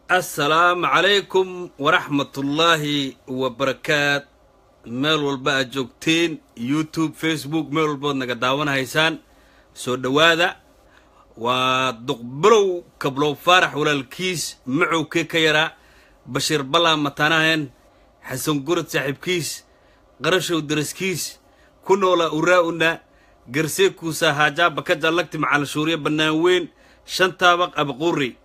Assalaamu calaykum waraxmatullaahi wabarakaat. Meel walba aad joogteen, YouTube, Facebook, meel walbood naga daawanahaysaan, soo dhowaada. Waa Duqbilow Kablow Faarax, walaalkiis macowkee ka yaraa, Bashiir Balaa mataanahen, Xasan Gurad saaxiibkiis, Qarashow daraskiis, ku noolaa uraa-una garsee kuusaa haajaa bakaja lagti macalashuuriya bannaan weyn shantaabaq abaquri.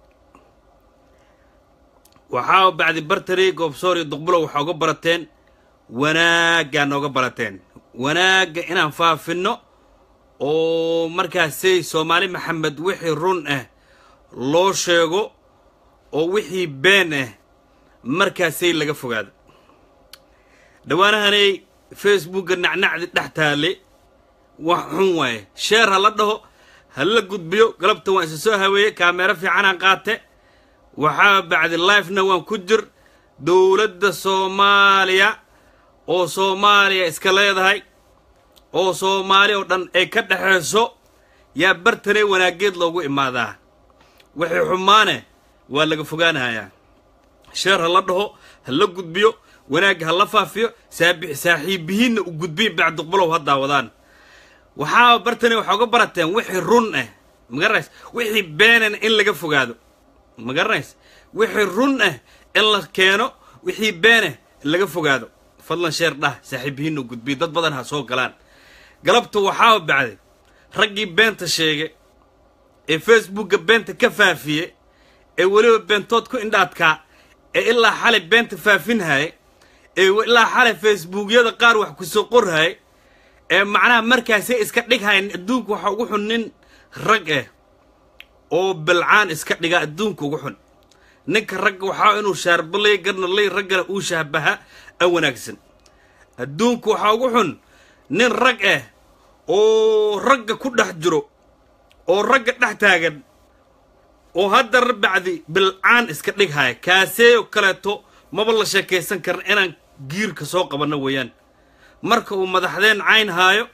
Waxaa bacdi bartary Goobsoor iyo Duqbulow waxaa uga barateen wanaaggaa, nooga barateen wanaagga inaan faafinno oo markaasay Soomaali Maxamed wixii run ah loo sheego oo wixii been ah markaasay laga fogaado. Dhowaanahanay Facebookga nacnacdi dhex taale wax xun waaye, sheer ha la dhaho, ha la gudbiyo. Galabta waan isa soo haweeyey, kaameero fiicanaan qaate. Waxaa bacdi lifena waan ku jir. Dowladda Soomaaliya oo Soomaaliya iska leedahay oo Soomaali oo dhan ay ka dhexayso yaa bartanay wanaageed loogu imaadaa, wixii xumaane waa laga fogaanahayaa. Sheer ha la dhaho, ha la gudbiyo, wanaagga ha la faafiyo, saaxiibihiinna u gudbiy bacduqbalow ha daawadaan. Waxaa bartani waxaa uga barateen wixii run ah, ma garanays, wixii beenana in laga fogaado, ma garanays, wixii run ah in la keeno, wixii beenah laga fogaado. Fadlan sheer dhah, saaxiibihiinna u gudbiyo, dad badan ha soo galaan. Galabta waxaa bacday raggii beenta sheegay ee Facebookga beenta ka faafiye ee weliba beentood ku indhaadkaa ee ilaa xalay beenta faafinhaye ee ilaa xalay Facebookyada qaar wax kusoo qorhaye ee macnaha markaasay iska dhighayn. Adduunka waxaa ugu xun nin rag ah oo bilcaan iska dhiga, adduunka ugu xun. Ninka ragga waxaa inuu shaarbalay garna lay raggana uu shahbaha a wanaagsan. Adduunka waxaa ugu xun nin rag ah oo ragga ku dhex jiro oo ragga dhex taagan oo hadda bacdi bilcaan iska dhighaya. Kaaseeyo kaleeto maba la sheekaysan karna, inaan giirka soo qabanno weeyaan. Marka uu madaxdeen cayn haayo,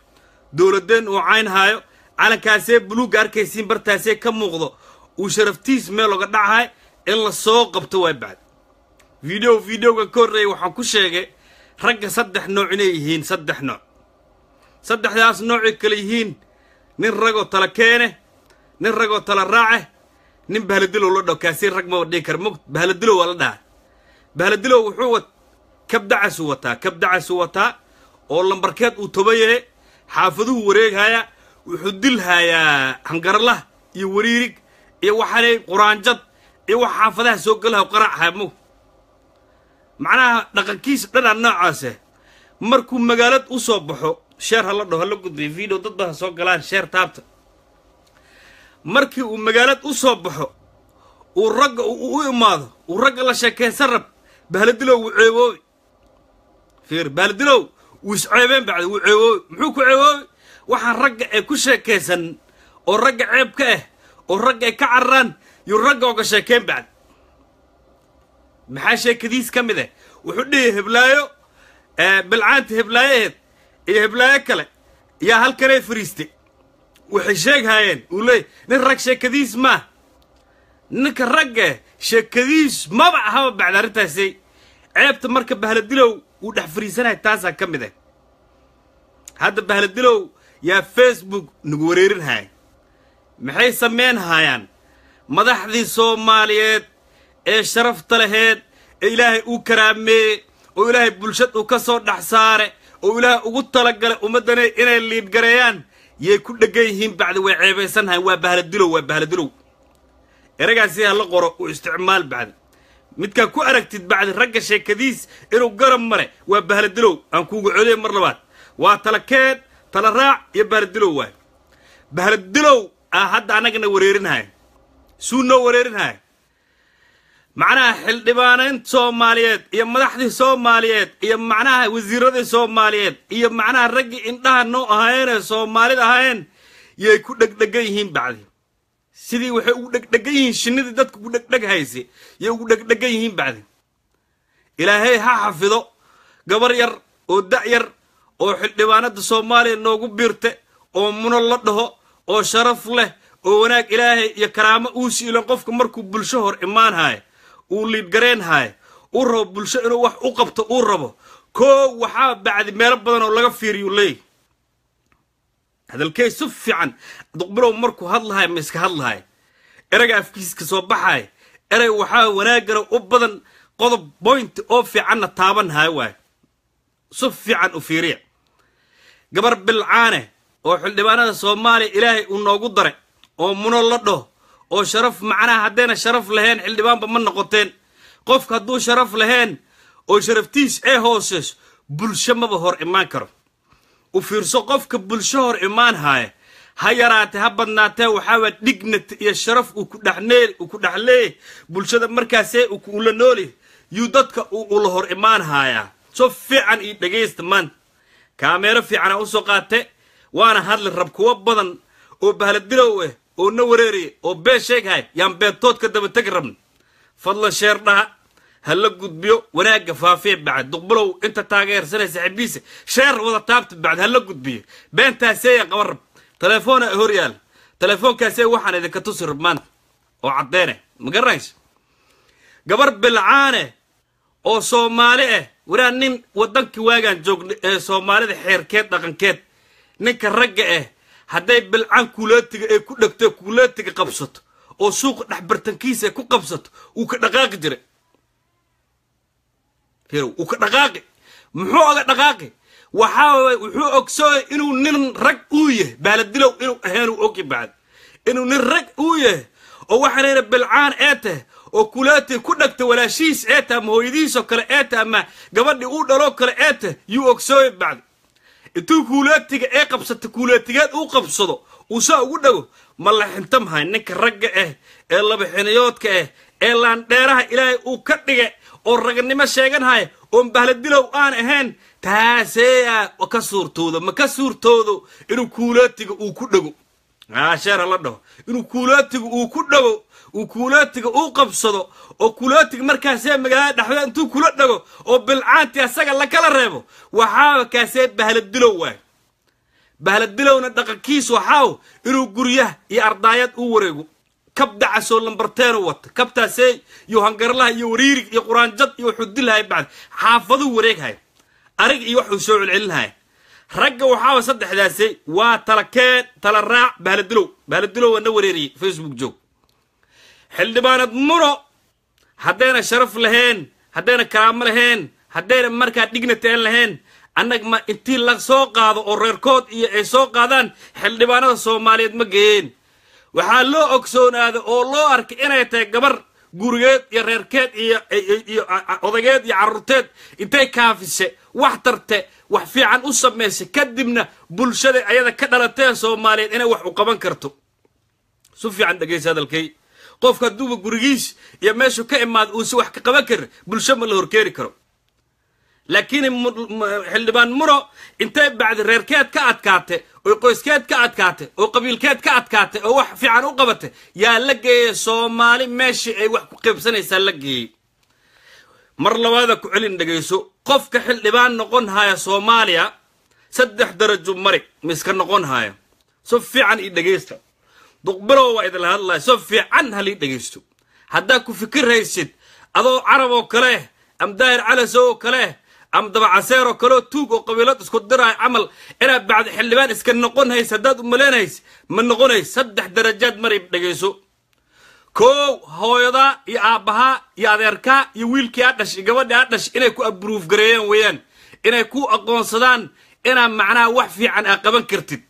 dowladeen uu cayn haayo, calankaasee buluugga arkaysiin bartaasee ka muuqdo, uu sharaftiis meel oga dhacahay, in la soo qabto waay. Bacd videoga ka horreeyay waxaan ku sheegay ragga saddex nooc inay yihiin, saddex nooc. Saddexdaas noocay kale yihiin: nin ragoo tala keene, nin ragoo tala raace, nin bahladilow la dhaho. Kaasi rag maba dhihi kara mogt, bahladilow waa la dhahaa. Bahladilow wuxuu wat kabdacasuu wataa, kabdacasuu wataa oo lambarkeed uu toba yahe. Xaafaduhu wareeghaya, wuxuu dilhayaa hangarlah iyo wariirig iyo waxaanay quraanjad iyo wax xaafadaha soo galaha qaraachaya mog. Macnaha dhaqankiisa dhanaa noocaase. Markuu magaalad u soo baxo, sheer ha la dhaho, hala gudbiyo video, dad ba ha soo galaan, sheer taabta. Markii uu magaalad u soo baxo, uu ragga u imaado, uu ragga la sheekaysan rab, bahladilow wuu ceeboobi. Fiir, bahladilow wuu isceebeen bacdi, wuu ceeboobi. Muxuu ku ceeboobi? Waxaan ragga ay ku sheekaysan oo ragga ceeb ka ah oo ragga ay ka cararaan yuu ragga oga sheekeen bacdi. Maxaa sheekadiis ka mid ah? Wuxuu dhihi heblaayo, bilcaanta heblaayaheed iyo heblaayo kale yaa halkanay fariistay, waxay sheeghaayeen, uu leeyay. Nin rag sheekadiis maa, ninka ragga sheekadiis maba ahaba bacda arrintaasi ceebta. Marka bahladilow uu dhex fariisanaya taasaa ka mid ah. Hadda bahladilow yaa Facebook nagu wareerinhaya. Maxay sameyn haayaan madaxdii Soomaaliyeed ee sharafta laheed ee Ilaahay uu karaameeyey oo Ilaahay bulshad uu ka soo dhex saare oo Ilaahay ugu talagalay ummaddana inay liidgareeyaan yay ku dheggan yihiin bacdi? Way ceebaysanhayan. Waa bahladilow, waa bahladilow. Eragaasi ha la qoro, uu isticmaal bacdi. Midkaa ku aragtid bacdi ragga sheekadiis inuu garab mare, waa bahladilow. Aan kuugu celiyo mar labaad: waa tala keen, tala raac iyo bahladilow. Waay bahladilow aa hadda annagana wareerinhaya. Suu noo wareerinhaya? Macnaha xildhibaanayn Soomaaliyeed iyo madaxdii Soomaaliyeed iyo macnaha wasiiradii Soomaaliyeed iyo macnaha raggii indhaha noo ahaayeen ee Soomaalida ahaayeen yay ku dhegdhegan yihiin bacdi. Sidii waxay ugu dhegdhegan yihiin shinnidii dadka ugu dhegdheg hayse yay ugu dhegdhegan yihiin bacdi. Ilaahay ha xafido gabar yar oo da' yar oo xildhibaanada Soomaaliya noogu biirte oo muno la dhaho oo sharaf leh oo wanaag Ilaahay iyo karaamo uu siilan. Qofka markuu bulsho hor imaanhaya Uu liidgareen haaya, uu rabo bulsho inuu wax u qabto, uu rabo koo waxaa bacdi meelo badan oo laga fiiriyuu leeyahy. Hadalkey si fiican Duqbilow markuu hadlahay, ma iska hadlahay, erayga afkiiska soo baxay erey waxaa wanaagana u badan, qodob point oo fiicanna taaban haay waay. Si fiican u fiiriya. Gabar bilcaane oo xildhibaanada Soomaaliya Ilaahay uu noogu daray oo Muno la dhaho oo sharaf, macnaha haddayna sharaf lahayn xildhibaanba ma noqoteen. Qofka hadduu sharaf lahayn oo sharaftiis ee hooseyso, bulsho maba hor imaan karo. U fiirso, qofka bulsho hor imaan haaya, ha yaraatee ha badnaatee, waxaawaa dignity iyo sharaf uu ku dhexneel uu ku dhexleeyay bulshada markaasee uu ula noolyahy yuu dadka uu ula hor imaan haayaa. So fiican iyo dhegaysta. Maanta kaameero fiicanaa usoo qaate, waana hadli rab. Kuwo badan oo bahladilow ah oo na wareeraya oo been sheeghay yaan beentood ka daba tegi rabna. Fadlan share dhaha, ha la gudbiyo, wanaagga faafiya. Bacd Duqbilow inta taageersanay saaxiibiisa share wada taabta, bacd ha la gudbiyo. Beentaaseeyan qaban rab. Telefoona hor yaal, telefoonkaasee waxaan idinka tusi rab maanta oo caddeene. Ma garanayso gabar bilcaane oo Soomaali ah? Waraa nin waddankii waagaan joogna ee Soomaalida xeerkeed dhaqankeed, ninka ragga ah hadday bilcaan kuuleetiga ay ku dhegto, kuuleetiga qabsato oo suuqa dhex bartankiisa ay ku qabsato, wuu ka dhaqaaqi jiray. Fiirow, wuu ka dhaqaaqi. Muxuu oga dhaqaaqi? Waxaa waay wuxuu ogsooy inuu nin rag uu yahay, baaladilow inuu ahayn uu ogi, bacd inuu nin rag uu yahay oo waxaanayna bilcaan ee tahay oo kuleetay ku dhagta, walaashihiis ee tahay ama hooyadihiisoo kale ee tahay ama gabadhii uu dhaloo kale ee tahay yuu ogsooy. Bacd intuu kuuleetiga ee qabsata, kuuleetigeed uu qabsado, uu saa ugu dhago, ma la xintamhay. Ninka ragga ah ee laba xiniyoodka ah ee laandheeraha Ilaahay uu ka dhigay oo raganimo sheeganhaya oon bahladilow aan ahayn, taaseeyaa ka suurtoodo? Ma ka suurtoodo inuu kuuleetiga uu ku dhago? Share la dhaho. Inuu kuuleetiga uu ku dhago, uu kuuleetiga uu qabsado oo kuuleetiga markaasee magaalada dhexdeeda intuu kula dhago oo bilcaantii asaga la kala reebo, waxaaba kaasee bahladilow waay. Bahladilowna dhaqankiis waxaaw inuu guryaha iyo ardaayad u wareego, kab dacasoo lambarteenu wata, kabtaasee iyo hangarlaha iyo wariirig iyo quraanjad iyo wuxuu dilhaya, bacd xaafaduu wareeghay, arig iyo waxuu soo celcelinhaya. Ragga waxaaba saddexdaasi waa tala keen, tala raac, bahladilow. Bahladilow waa na wareeriyey Facebook joog. Xildhibaanad Muno haddayna sharaf lahayn, haddayna karaamo lahayn, haddayna markaa dignity aan lahayn, annaga ma intii la soo qaado oo reerkood iyo ay soo qaadaan xildhibaanada Soomaaliyeed ma geeyeen. Waxaa loo ogsoonaada oo loo arkay inay tahay gabar gurigeed iyo reerkeed iyo odageed iyo carruurteed intay kaafise, wax tarte, wax fiican u samaysay, kadibna bulshada ayada ka dhalatee Soomaaliyeed inay wax u qaban karto. Su fiican dhegaysa hadalkay. Qofka hadduuba gurigiis iyo meeshuu ka imaado uusi wax ka qaban karin, bulsho ma la horkeeni karo. Laakiin xildhibaan Muro intay bacdi reerkeed ka adkaatay oo qoyskeed ka adkaatay oo qabiilkeed ka adkaatay oo wax fiican u qabatay yaa la geeyay Soomaali meeshii ay wax ku qaybsanaysaa la geeyey. Mar labaada ku celin, dhegayso. Qofka xildhibaan noqon haya Soomaaliya saddex darajo mari miska noqon haya. So fiican ii dhegaysta. Duqbilow waa idinla hadlaya, so fiican halii dhegaysto. Haddaa ku fikirhaysid adoo Carab oo kale am Daahir Calasow oo kale am Dabacaseer oo kale oo tuug oo qabiilad isku diraayo camal inaad bacdi xildhibaan iska noqon haysa haddaad umalaynaysa, ma noqonays. Saddex darajaad mari, dhegayso. Kow, hooyadaa iyo aabbahaa iyo adeerkaa iyo wiilkii aa dhash iyo gabadhii aa dhash inay ku approve gareeyaan weeyaan, inay ku aqoonsadaan inaad macnaha wax fiican aa qaban kartid.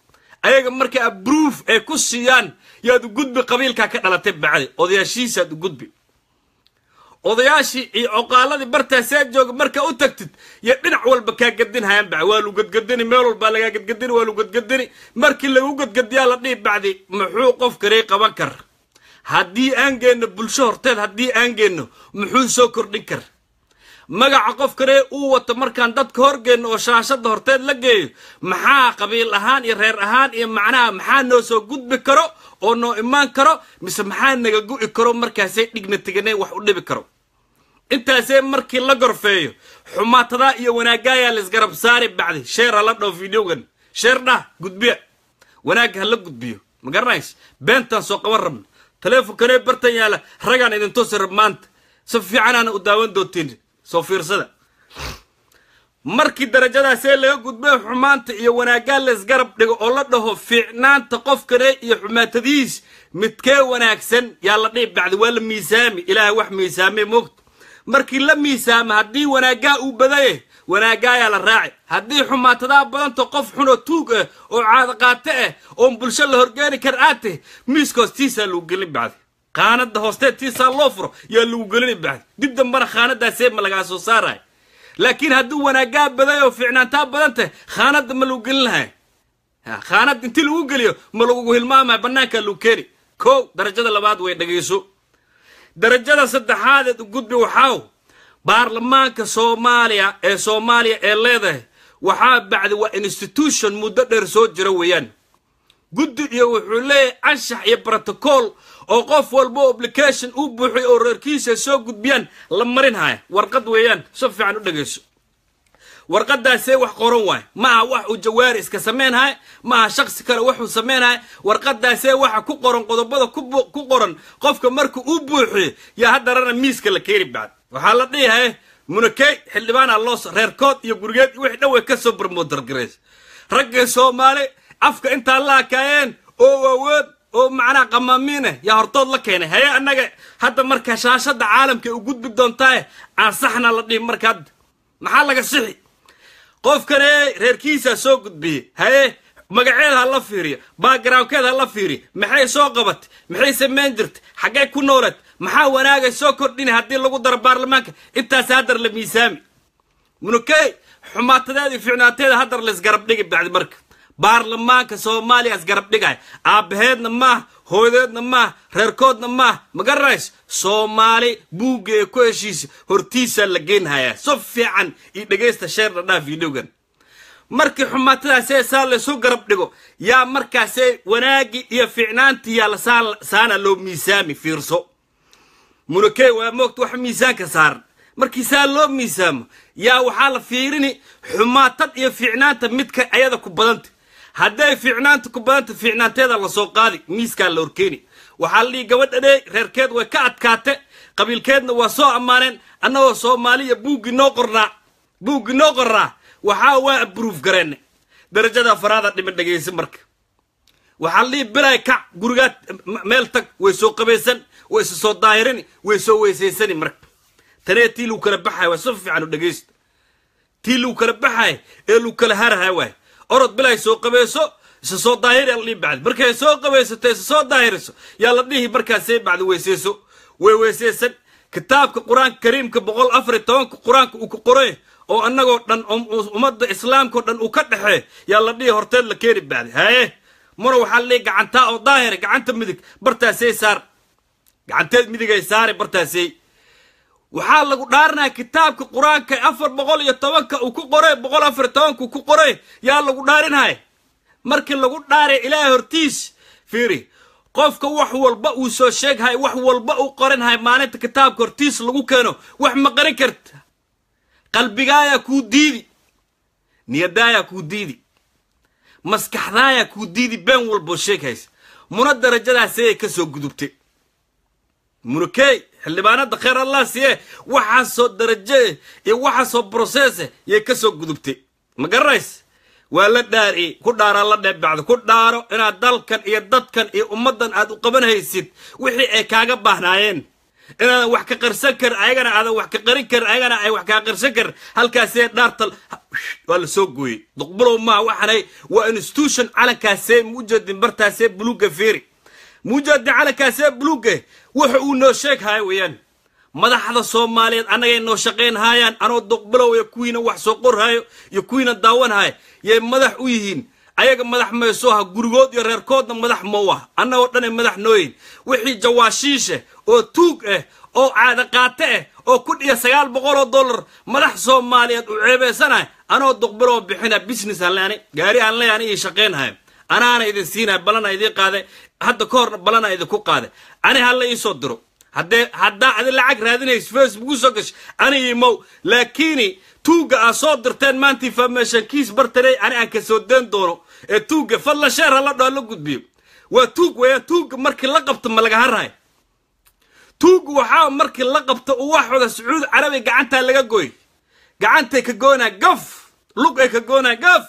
Ayaga markay approve ay ku siiyaan yaad u gudbi qabiilkaa ka dhalatay, bacdi odayaashihiisaad u gudbi. Odayaashii iyo coqaaladii bartaasee jooga markaa u tagtid iyo dhinac walba kaa gadinhayaan bacdi waa lu gadgadini, meel walbaa lagaa gadgadini, waa lu gadgadini. Markii lagu gadgadiyaa la dhihi bacdi muxuu qofkanay qaban kar haddii aan geenno bulsho horteed, haddii aan geenno muxuu soo kordhin kar? Magaca qofkane uu wato markaan dadka horgeenno oo shaashadda horteed la geeyo, maxaa qabiil ahaan iyo reer ahaan iyo macnaha maxaa noo soo gudbi karo oo noo imaan karo, mise maxaa naga gu'i karo markaasay dhigna wax u dhibi karo? Intaasee markii la gorfeeyo, xumaatadaa iyo wanaagaayaa laisgarab saari. Bacdi share ha la dhaho videogan, share dhah, gudbiya, wanaagga ha la gudbiyo. Ma garanays? Beentaan soo qaban rabna. Teleefonkanee bartan yaala ragaan idin tusi rab maanta. Si fiicanaana u daawan doontiin, soo fiirsada. Markii darajadaasee laga gudbay, xumaanta iyo wanaaggaa laysgarab dhigo oo la dhaho fiicnaanta qofkane iyo xumaatadiis midkee wanaagsan yaa la dhihi bacdi, waa la miisaami. Ilaahay wax miisaamay moogta. Markii la miisaamo, haddii wanaaggaa uu badaye, wanaaggaayaa la raaci. Haddii xumaatadaa badanto, qof xun oo tuug ah oo caadaqaate ah oon bulsho la horgeeni kar aad tah, miiska hoostiisaa lagu gelin bacdi. Khaanada hoosteed tiisaa loo furo yaa lagu gelini bacdi. Dib dambana khaanadaasee ma lagaa soo saaraya. Laakiin hadduu wanaaggaa baday oo fiicnaantaa badan tahay, khaanadda ma lagu gelin lahay. Khaanad intii lagu geliyo ma lagugu hilmaamaya, bannaankaa lagu keeni. Kow, darajada labaad way dhegayso. Darajada saddexaadeed u gudbi waxaaw baarlamaanka Soomaaliya ee Soomaaliya ee leedahay waxaa bacdi waa institution muddo dheer soo jira weeyaan. Guddi iyo wuxuu leeyahay anshax iyo protocol oo qof walba application uu buuxiy oo reerkiisa soo gudbiyaan la marin haya. Warqad weeyaan, si fiican u dhegayso. Warqadaasee wax qoran waay, ma aha wax uu Jawaari iska samaynhay, ma aha shaksi kale waxuu samaynhay. Warqadaasee waxa ku qoran, qodobada ku qoran, qofka marka uu buuxiyo yaa haddarana miiska la keeni bacd. Waxaa la dhihihay Munakey xildhibaana loo reerkood iyo gurigeed iyo wixii dhan way kasoo barmoodargareys. Ragga Soomaali afka intaa la akaayeen oo waaweyn oo macnaha qamaamiineh yaa hortood la keenay. Haye, annaga hadda marka shaashada caalamka u gudbi doontaaye aansaxna la dhihi. Marka hadda maxaa laga sixi? Qofkane reerkiisaa soo gudbiyey. Haye, magaceeda ha la fiiriyo, backgroundkeeda ha la fiiriyo, maxay soo qabatay, maxay samayn jirtay, xaggay ku nooleed, maxaa wanaagay soo kordhina haddii lagu daro baarlamaanka. Intaas haddar la miisaami. Munukey xumaatadeeda iyo fiicnaateeda haddar la isgarab dhigi bacdi. Marka baarlamaanka Soomaaliya isgarab dhigay, aabbaheedna maah, hooyadeedna maah, reerkoodna maah, ma garanays. Soomaali buugga ee ku heshiisa hortiisaa la geynhayaa. So fiican iyo dhegaysta, share dhadhaa videogan. Markii xumaatadaasee saa laysu garab dhigo yaa markaasee wanaaggii iyo fiicnaantii yaa lasaa saana loo miisaami. Fiirso, Munakey waa moogta wax miisaanka saaran. Markii saa loo miisaamo yaa waxaa la fiirini xumaatad iyo fiicnaanta midka ayada ku badanta. Hadday fiicnaanta ku badanta, fiicnaanteeda lasoo qaadi, miiskaa la horkeeni. Waxaa la dhihi gabadha dhey reerkeed way ka adkaate, qabiilkeedna waa soo ammaaneen, annagoo Soomaaliya buuggii noo qornaa waxaa waa approve gareenne. Darajada afaraada dhiman dhegaysa. Marka waxaa la dhihi bilay kac, gurigaad meel tag, way soo qabaysan, way isa soo daahirini, way soo weysaysani. Marka tanee tii lagu kala baxaya waa, si fiican u dhegaysta, tii lagu kala baxaya ee lagu kala harahaya waay. Orod bilay soo qabayso, isa soo daahiri la dhihi bacdi. Markay soo qabaysato, isa soo daahiriso yaa la dhihi markaasay bacdi weysayso. Way weysaysan. Kitaabka Qur-aanka Kariimka 114-ka qur-aanka uu ku qoray oo annagoo dhan ummadda islaamkao dhan uu ka dhexeey yaa la dhihi horteed la keeni bacdi. Haye muna, waxaa la dhihi gacantaa oo daahira, gacanta midig bartaasay saar, gacanteed midigay saare bartaasay. Waxaa lagu dhaaranaya kitaabka qur-aanka 410-ka uu ku qoray, 114-ka uu ku qoray yaa lagu dhaarinaya. Markii lagu dhaaray Ilaahay hortiis, fiiri, qofka wax walba uu soo sheeghay, wax walba uu qoranhay, maalinta kitaabka hortiis lagu keeno wax ma qarin karta. Qalbigaayaa kuu diidi, niyadaayaa kuu diidi, maskaxdaayaa kuu diidi been walboo sheeghaysa. Muna darajadaasayay ka soo gudubtay Munukey xildhibaanada, kheyr Allah siye. Waxaasoo daraje iyo waxaasoo process yay ka soo gudubtay, ma garanays. Waa la dhaari, ku dhaaraa la dheebacdo, ku dhaaro inaad dalkan iyo dadkan iyo ummaddan aad u qaban haysid wixii ay kaaga baahnaayeen, inaadan wax ka qarsan karin, ayagana aadan wax ka qarin karin, ayagana ay wax kaa qarsan karin. Halkaasee dhaarta waa la soo gooyey. Duqbulow maa waxanay waa institution. Calankaasee muujadin bartaasee buluugga, fiiri, muujadin calankaasee buluugga waxa uu noo sheeghayo weeyaan. Madaxda Soomaaliyeed annagay noo shaqayn haayaan. Anoo Duqbilow iyo kuwiina wax soo qorhayo iyo kuwiina daawanhayo yay madax u yihiin. Ayaga madax maysoo ah, gurigood iyo reerkoodna madax mau ah, annagoo dhanay madax nooyihin. Wixii jawaashiishe oo tuug ah oo caadaqaate ah oo $1,900 madax Soomaaliyeed u ceebaysanay, anoo Duqbiloo bixina. Business aan leanay, gaari aan leeyahay iyo shaqaynhayo, anaana idin siinaya, balana idiin qaaday, hadda ka horna balana idinku qaaday. Ani hala iisoo diro haddee haddaa adi lacag raadinayso, Facebook usoo gasho, ani imow. Laakiini tuugga aad soo dirteen maanta information kiis bartanay, ani aan kasoo deen doono ee tuugga. Fadlan share hala dhoo, la gudbiyo. Waa tuug weeyaan. Tuugga markii la qabto ma laga harhayo. Tuug waxaa markii la qabto uu waxooda Sacuudi Carabi gacantaa laga gooy, gacantay ka goonaa gaf, lug ay ka goonaa gaf.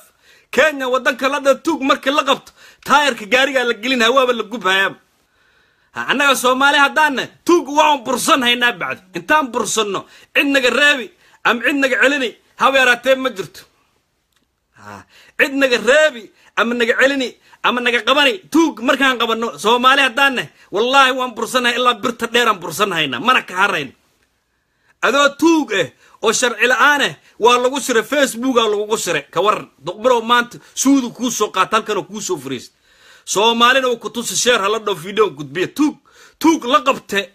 Kenya waddanka la dha tuug markii la qabto taayarka gaarigaa la gelin, hawaaba la gubhayaa. Annaga Soomaali haddaanna tuug waan bursan haynaa. Bacdi intaan bursanno cid naga reebi ama cid naga celini haba yaraatee ma jirto. Cid naga reebi ama naga celini ama naga qabani tuug markaan qabanno Soomaali haddaanna, wallaahi waan bursanhay, ilaa birta dheeraan bursan haynaa, mana ka harayn. Adoo tuug ah oo sharci la-aan ah waa lagu siray, Facebooka lagugu siray. Ka waran Duqbirow maanta suudu kuu soo qaata halkanoo kuu soo fariista, Soomaalina uu ku tusi. Share hala dhow, video gudbiya. Tuug la qabte,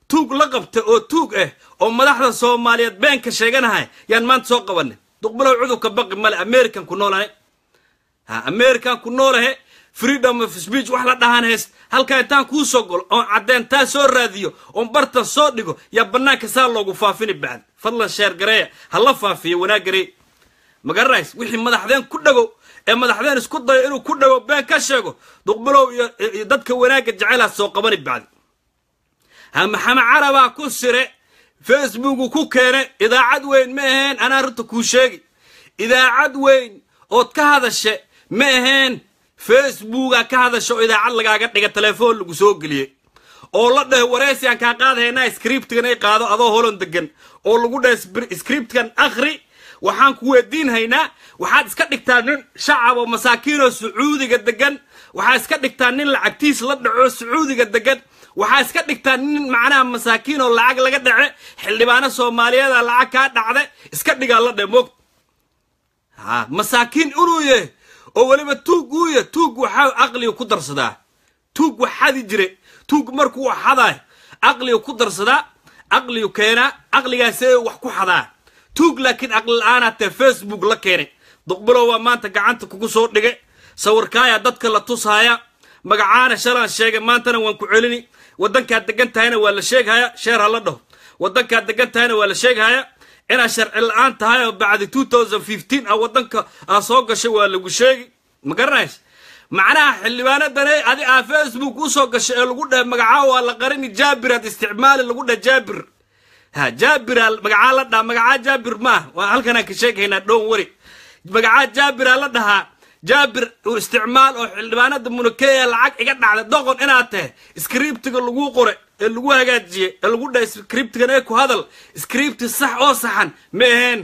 tuug la qabte oo tuug ah oo madaxda Soomaaliyeed beenka sheeganahay yaan maanta soo qabanay. Duqbilow cudurka baqi male, American ku noolahay, ha American ku noolahe, freedom of speech wax la dhahaan heest. Halkaa intaan kuu soo galo oon caddeentaa soo raadiyo oon bartan soo dhigo yaa bannaanka saa loogu faafini. Bacd fadlan share gareeya, ha la faafiyo wanaag gareey. Magarays wixii madaxdeen ku dhago ee madaxdeen isku dayo inuu ku dhago been ka sheego, Duqbilow iyo dadka wanaagga jecelaa soo qabani. Bacdi ha Maxamed Carabaa ku sire, Facebooku ku keene. Idaacad weyn ma aheen, anaa runta kuu sheegi, idaacad weyn ood ka hadashe ma aheen. Facebooka ka hadasha oo idaacad lagaaga dhiga, telefoon lagu soo geliyey oo la dhahay wareysi aan kaa qaadahaynaa, scriptigan ay qaado adoo Holon degan oo lagu dhahay scriptkan akhri, waxaan ku weydiin haynaa. Waxaad iska dhigtaa nin shacab oo masaakiinoo Sacuudiga degan, waxaa iska dhigtaa nin lacagtiis la dhaco Sacuudiga degan, waxaa iska dhigtaa nin macnaha masaakiin oo lacag laga dhace, xildhibaano Soomaaliyeeda lacag kaa dhacde iska dhigaa la dhe. Moog ha masaakiin inuu yahay oo weliba tuug uu yahay. Tuug waxaa aqliga ku darsadaa, tuug wax xadi jire, tuug markuu xadaay aqliga ku darsadaa, aqligu keenaa, aqligaasee wax ku xadaa tuug. Laakiin aqli la-aanaa tee Facebook la keenay. Duqbilow waa maanta gacanta kugu soo dhigay, sawirkaaya dadka la tushaya, magacaana shalaan sheegay, maantana waan ku celini. Waddankaad degan tahayna waa la sheeghaya, share ha la dhaho. Waddankaad degan tahayna waa la sheeghaya, inaad sharci la-aan tahay oo bacdi 2015 a waddanka aa soo gashay waa lagu sheegi. Ma garanays macnaha xildhibaanadane adi aa Facebook usoo gashay ee lagu dhahay magacaa waa la qarini, Jaabir aad isticmaali lagu dhahay, Jaabir ha Jaabir magacaa la dhaha, magacaa Jaabir maah, waa halkanaan ka sheegaynaa, dhown wari, magacaa Jaabiraa la dhahaa, Jaabir uu isticmaal oo xildhibaanada Munakeya lacag iga dhacday. Doqon inaad tahay, scriptiga lagu qore ee lagu hagaajiyey ee lagu dhahay scriptigan ee ku hadal, scripti sax oo saxan ma aheen.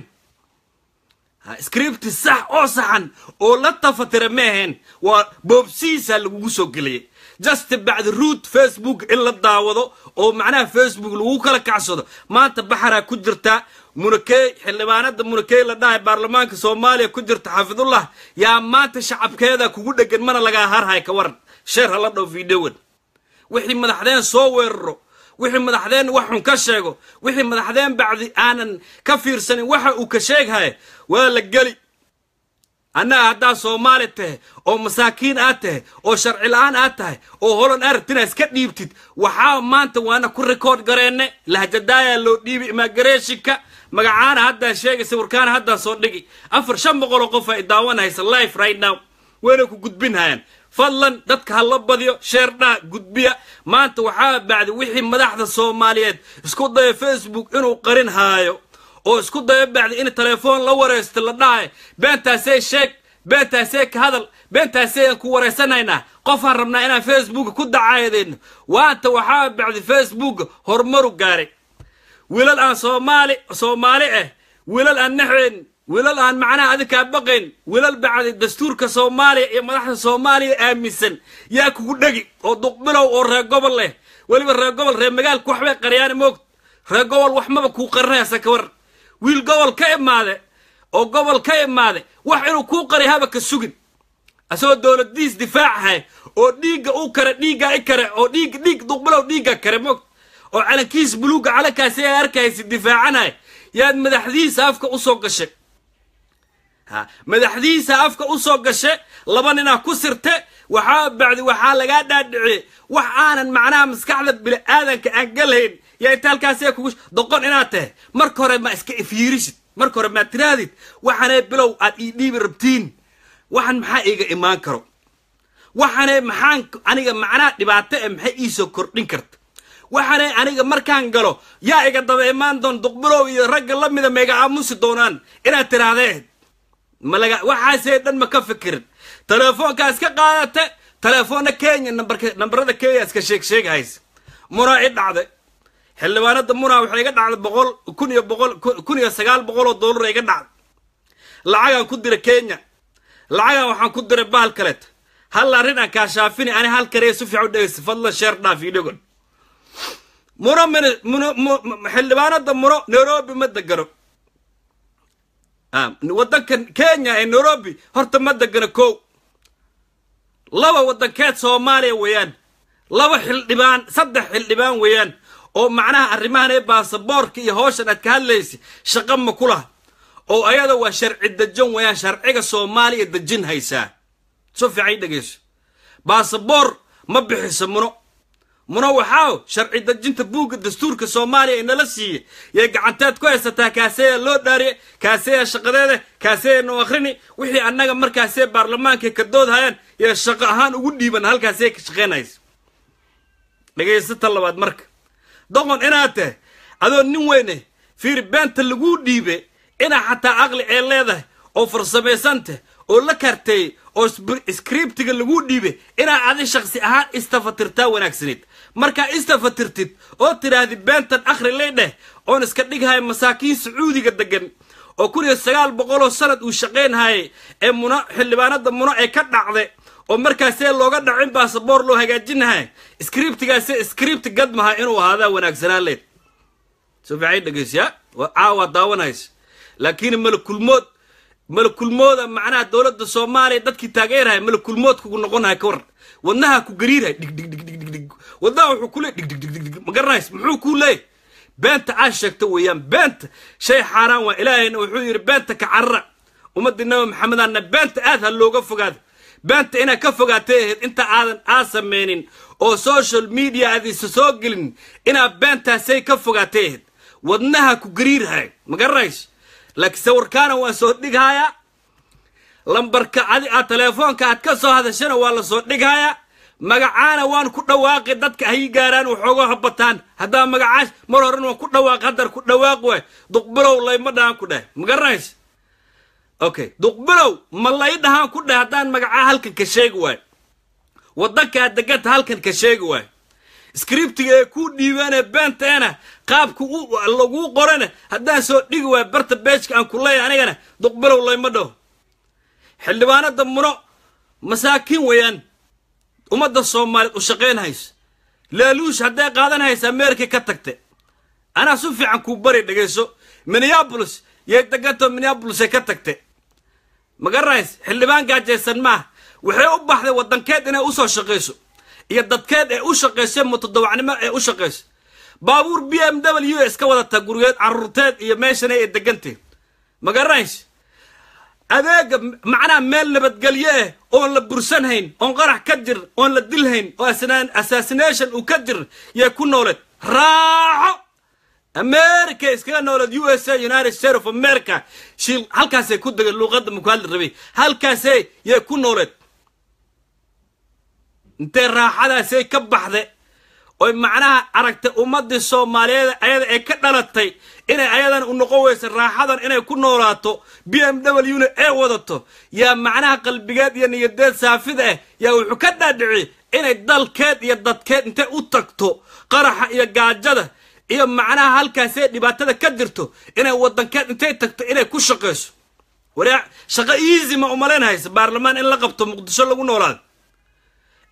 Scripti sax oo saxan oo la tafatira ma aheen, waa boobsiisa lagugu soo geliyey just bacdi root Facebook in la daawado oo macnaha Facebook lagu kala kacsado. Maanta baxaraa ku jirtaa Munakey, xildhibaanada Munakey la dhahay baarlamaanka Soomaaliya ku jirta, xaafidullah, yaa maanta shacabkeeda kugu dhegan, mana lagaa harhay. Ka waran? Share hala dhow videowan. Wixii madaxdeen soo weeraro, wixii madaxdeen wax xun ka sheego, wixii madaxdeen bacdi aanan ka fiirsanin waxa uu ka sheeghay waa la geli. Annaga haddaa Soomaali tahay oo masaakiin aad tahay oo sharci la-aan aad tahay oo Holan aad rabtina iska dhiibtid, waxaa maanta waana ku record gareenne, lahjadaayaa loo dhiibi immigrationka, magacaana haddaa sheegay, sawirkaana haddaa soo dhigi. 400-500 oo qof ay daawanaysa live right now, wayna ku gudbinhayaan. Fadlan dadka ha la badiyo, share dhaa, gudbiya. Maanta waxaa bacdi wixii madaxda Soomaaliyeed isku dayo Facebook inuu qarin haayo oo isku dayo bacdi in telefoon la wareysto la dhahay beentaasee sheeg, beentaasee ka hadal, beentaasee aan ku wareysanaynaa, qofaan rabnaa inaan Facebook ku dacaayadeyno. Waanta waxaa bacdi Facebook horumaru gaaray. Wiilal aan Soomaali Soomaali ah, wiilal aan naxayn, wiilal aan macnaha adikaa baqayn, wiilal bacdi dastuurka Soomaaliya iyo madaxda Soomaaliya aaminsan yaa kugu dhegi oo Duqbilow oo reer gobol leh. Weliba reer gobol, reer magaalka waxbay qariyaan moogta, reer gobol wax maba kuu qarinaysa. Ka war wiil gobol ka imaade oo gobol ka imaade wax inuu kuu qariy haba ka sugin, asagoo dowladiis difaacahay oo dhiigga u kare, dhiigga i kare oo dhiig dhiig Duqbilow dhiigga kare moogta oo calankiis buluugga calankaasi ay arkaysa difaacanay, yaad madaxdiisa afka usoo gashay. Ha madaxdiisa afka usoo gashe, laba ninaa ku sirte. Waxaa bacdi waxaa lagaa dhaadhiciyey wax aanan macnaha maskaxda bini-aadanka aan galayn. Yaa inta halkaasee kugu doqon inaad tahay, marka hore ma iska fiirisid, marka hore maad tiraadid waxaanay bilow aad ii dhiibi rabtiin, waxan maxaa iiga imaan karo, waxaanay maxaan aniga macnaha dhibaato e maxay iisoo kordhin karta. Waxaanay aniga markaan galo yaa iga daba imaan doon Duqbilow iyo ragga la mida maiga aamusi doonaan inaad tidhaahdeen malaga. Waxaasee dhan ma ka fikirin. Telefoonkaa iska qaadate, telefoonna Kenya, nambarada Kenya iska sheeg sheeghays. Munaa i dhacday, xildhibaanada Munaa waxay iga dhacday 100,000 iyo 1,900 oo dollar iga dhacday. Lacagaan ku diray Kenya, lacagaan waxaan ku diray bahal kaleet. Hal arrin aan kaashaafini ani hal karee si fiican u dhegeysta, fadlan share dhaaf idhagon. Muno xildhibaanada Muno Nairobi ma degano, waddanka Kenya ee Nairobi horta ma degano. Kow, laba, waddankeed Soomaaliya weeyaan. Laba xildhibaan, saddex xildhibaan weeyaan oo macnaha arrimahan ee baasaboorka iyo hawshan aad ka hadlaysa shaqo ma ku laha, oo ayada waa sharci dejin weeyaan, sharciga Soomaaliya dejin haysaa. So fiican dhegeyso, baasaboor ma bixiso Muno. Muno waxaa sharci dejinta buugga dastuurka Soomaaliya ee nala siiyey yay gacanteed ku haysataa. Kaaseeya loo dhaariye, kaaseeya shaqadeeda, kaaseeya noo akhrini wixii annaga markaasee baarlamaanka ka doodhayaan yee shaqo ahaan ugu dhiiban, halkaasee ka shaqaynaysa. Dhegaysata labaad, marka doqon inaad tahay adoo nin weyne, fiir, beenta laguu dhiibe inaa xataa aqli ee leedahay oo farsamaysan oo la karteeyey oo scriptiga laguu dhiibe inaa adi shaksi ahaan istafatirtaa wanaagsaneed. Markaa istafatirtid oo tidhaahdi beentan akhri lay dheh oon iska dhighayo masaakiin Sacuudiga degan oo 1900 oo sanad uu shaqaynhayay ee Muno, xildhibaanada Muno ee ka dhacday oo markaasee looga dhacin baasaboor loo hagaajinahay, scriptigaase script gadmaha inuu ahaadaa wanaagsanaan leed. So fiican dhegeysiya, caawa daawanaysa. Laakiin malakulmood, malakulmooda macnaha dowladda Soomaaliya dadkii taageeraya malakulmood kugu noqonahay ka war, wadnaha ku gariirhay dhig dhig dhig dhig dhig dhig, wadnaha wuxuu ku leey dhig dhig dhig dhig dhig. Ma garanays muxuu kuu leeyay? Beenta aad sheegta weeyaan. Beenta shay xaaraan waa. Ilaahayna wuxuu yidhi beenta ka carara. Ummadii Nabi Maxamedana beenta aad ha looga fogaado. Beenta inaad ka fogaatay ahayd inta aadan aa sameynin oo social media aad isa soo gelin, inaad beentaasay ka fogaatay ahayd. Wadnaha ku gariirhay, ma garanays? Laakiin sawirkaana waan soo dhighayaa, lambarka adi aad telefoonka aad ka soo hadashana waa la soo dhighayaa, magacaana waan ku dhawaaqi. Dadka hay gaaraan waxooga habataan haddaa magacaas mar horena waan ku dhawaaqi, haddaan ku dhawaaqi waay. Duqbilow layma dhahaan ku dheh, ma garanays? Okay, Duqbilow ma lay dhahaan ku dheh haddaan magacaa halkan ka sheegi waay, waddankaa deganta halkan ka sheegi waay, scriptiga ee kuu dhiibaanee beenteena qaabka laguu qorana haddaan soo dhigi waay barta beejka aan ku leeyahay, anigana Duqbilow layma dhaho. Xildhibaanada Muno masaakiin weeyaan, ummadda Soomaaliyeed u shaqayn hayso. Laaluush hadday qaadan haysa Ameerika ka tagtay. Anaa si fiican kuu bari, dhegayso. Minneapolis yay deganto, Minneapolisay ka tagtay, ma garanays? Xildhibaan gaajaysan maaha. Waxay u baxday waddankeed inay usoo shaqayso iyo dadkeed ee u shaqayso, mutadawacnimo ee u shaqayso. Baabuur BMW iska wadataa, gurigeed, caruurteed iyo meeshana ay degantay, ma garanays? Adeega macnaha meel nabadgelyo ah oon la bursanhayn, oon qarax ka jir, oon la dilhayn, oo assassination uu ka jir yay ku nooleed. Raaxo America iskaga nooleed, USA, United States of America. Shiil halkaasay ku degeen, luuqadda maku hadli rabay, halkaasay yay ku nooleed. Intee raaxadaasay ka baxday oy macnaha aragtay ummaddii Soomaaliyeed ayada ee ka dhalatay inay ayadan u noqon weysa raaxadan inay ku noolaato, BMW na ee wadato, yaa macnaha qalbigeed iyo niyadeed saafida ah yaa wuxuu ka dhaadhiciyey inay dalkeed iyo dadkeed intay u tagto, qaraxa iyo gaajada iyo macnaha halkaasee dhibaatada ka jirto, inay waddankeed intay tagto inay ku shaqayso. Waraa shaqo easy ma umalayn haysa baarlamaan in la qabto, Muqdisho lagu noolaado,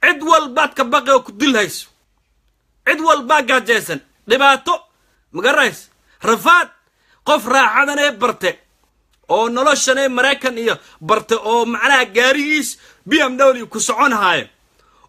cid walbaad ka baqi oo ku dil hayso, cid walbaa gaajaysan, dhibaato, magarays, rafaad. Qof raaxadanee barte oo noloshanee Maraykan iyo barte oo macnaha gaarigiis BMW ku socon haayo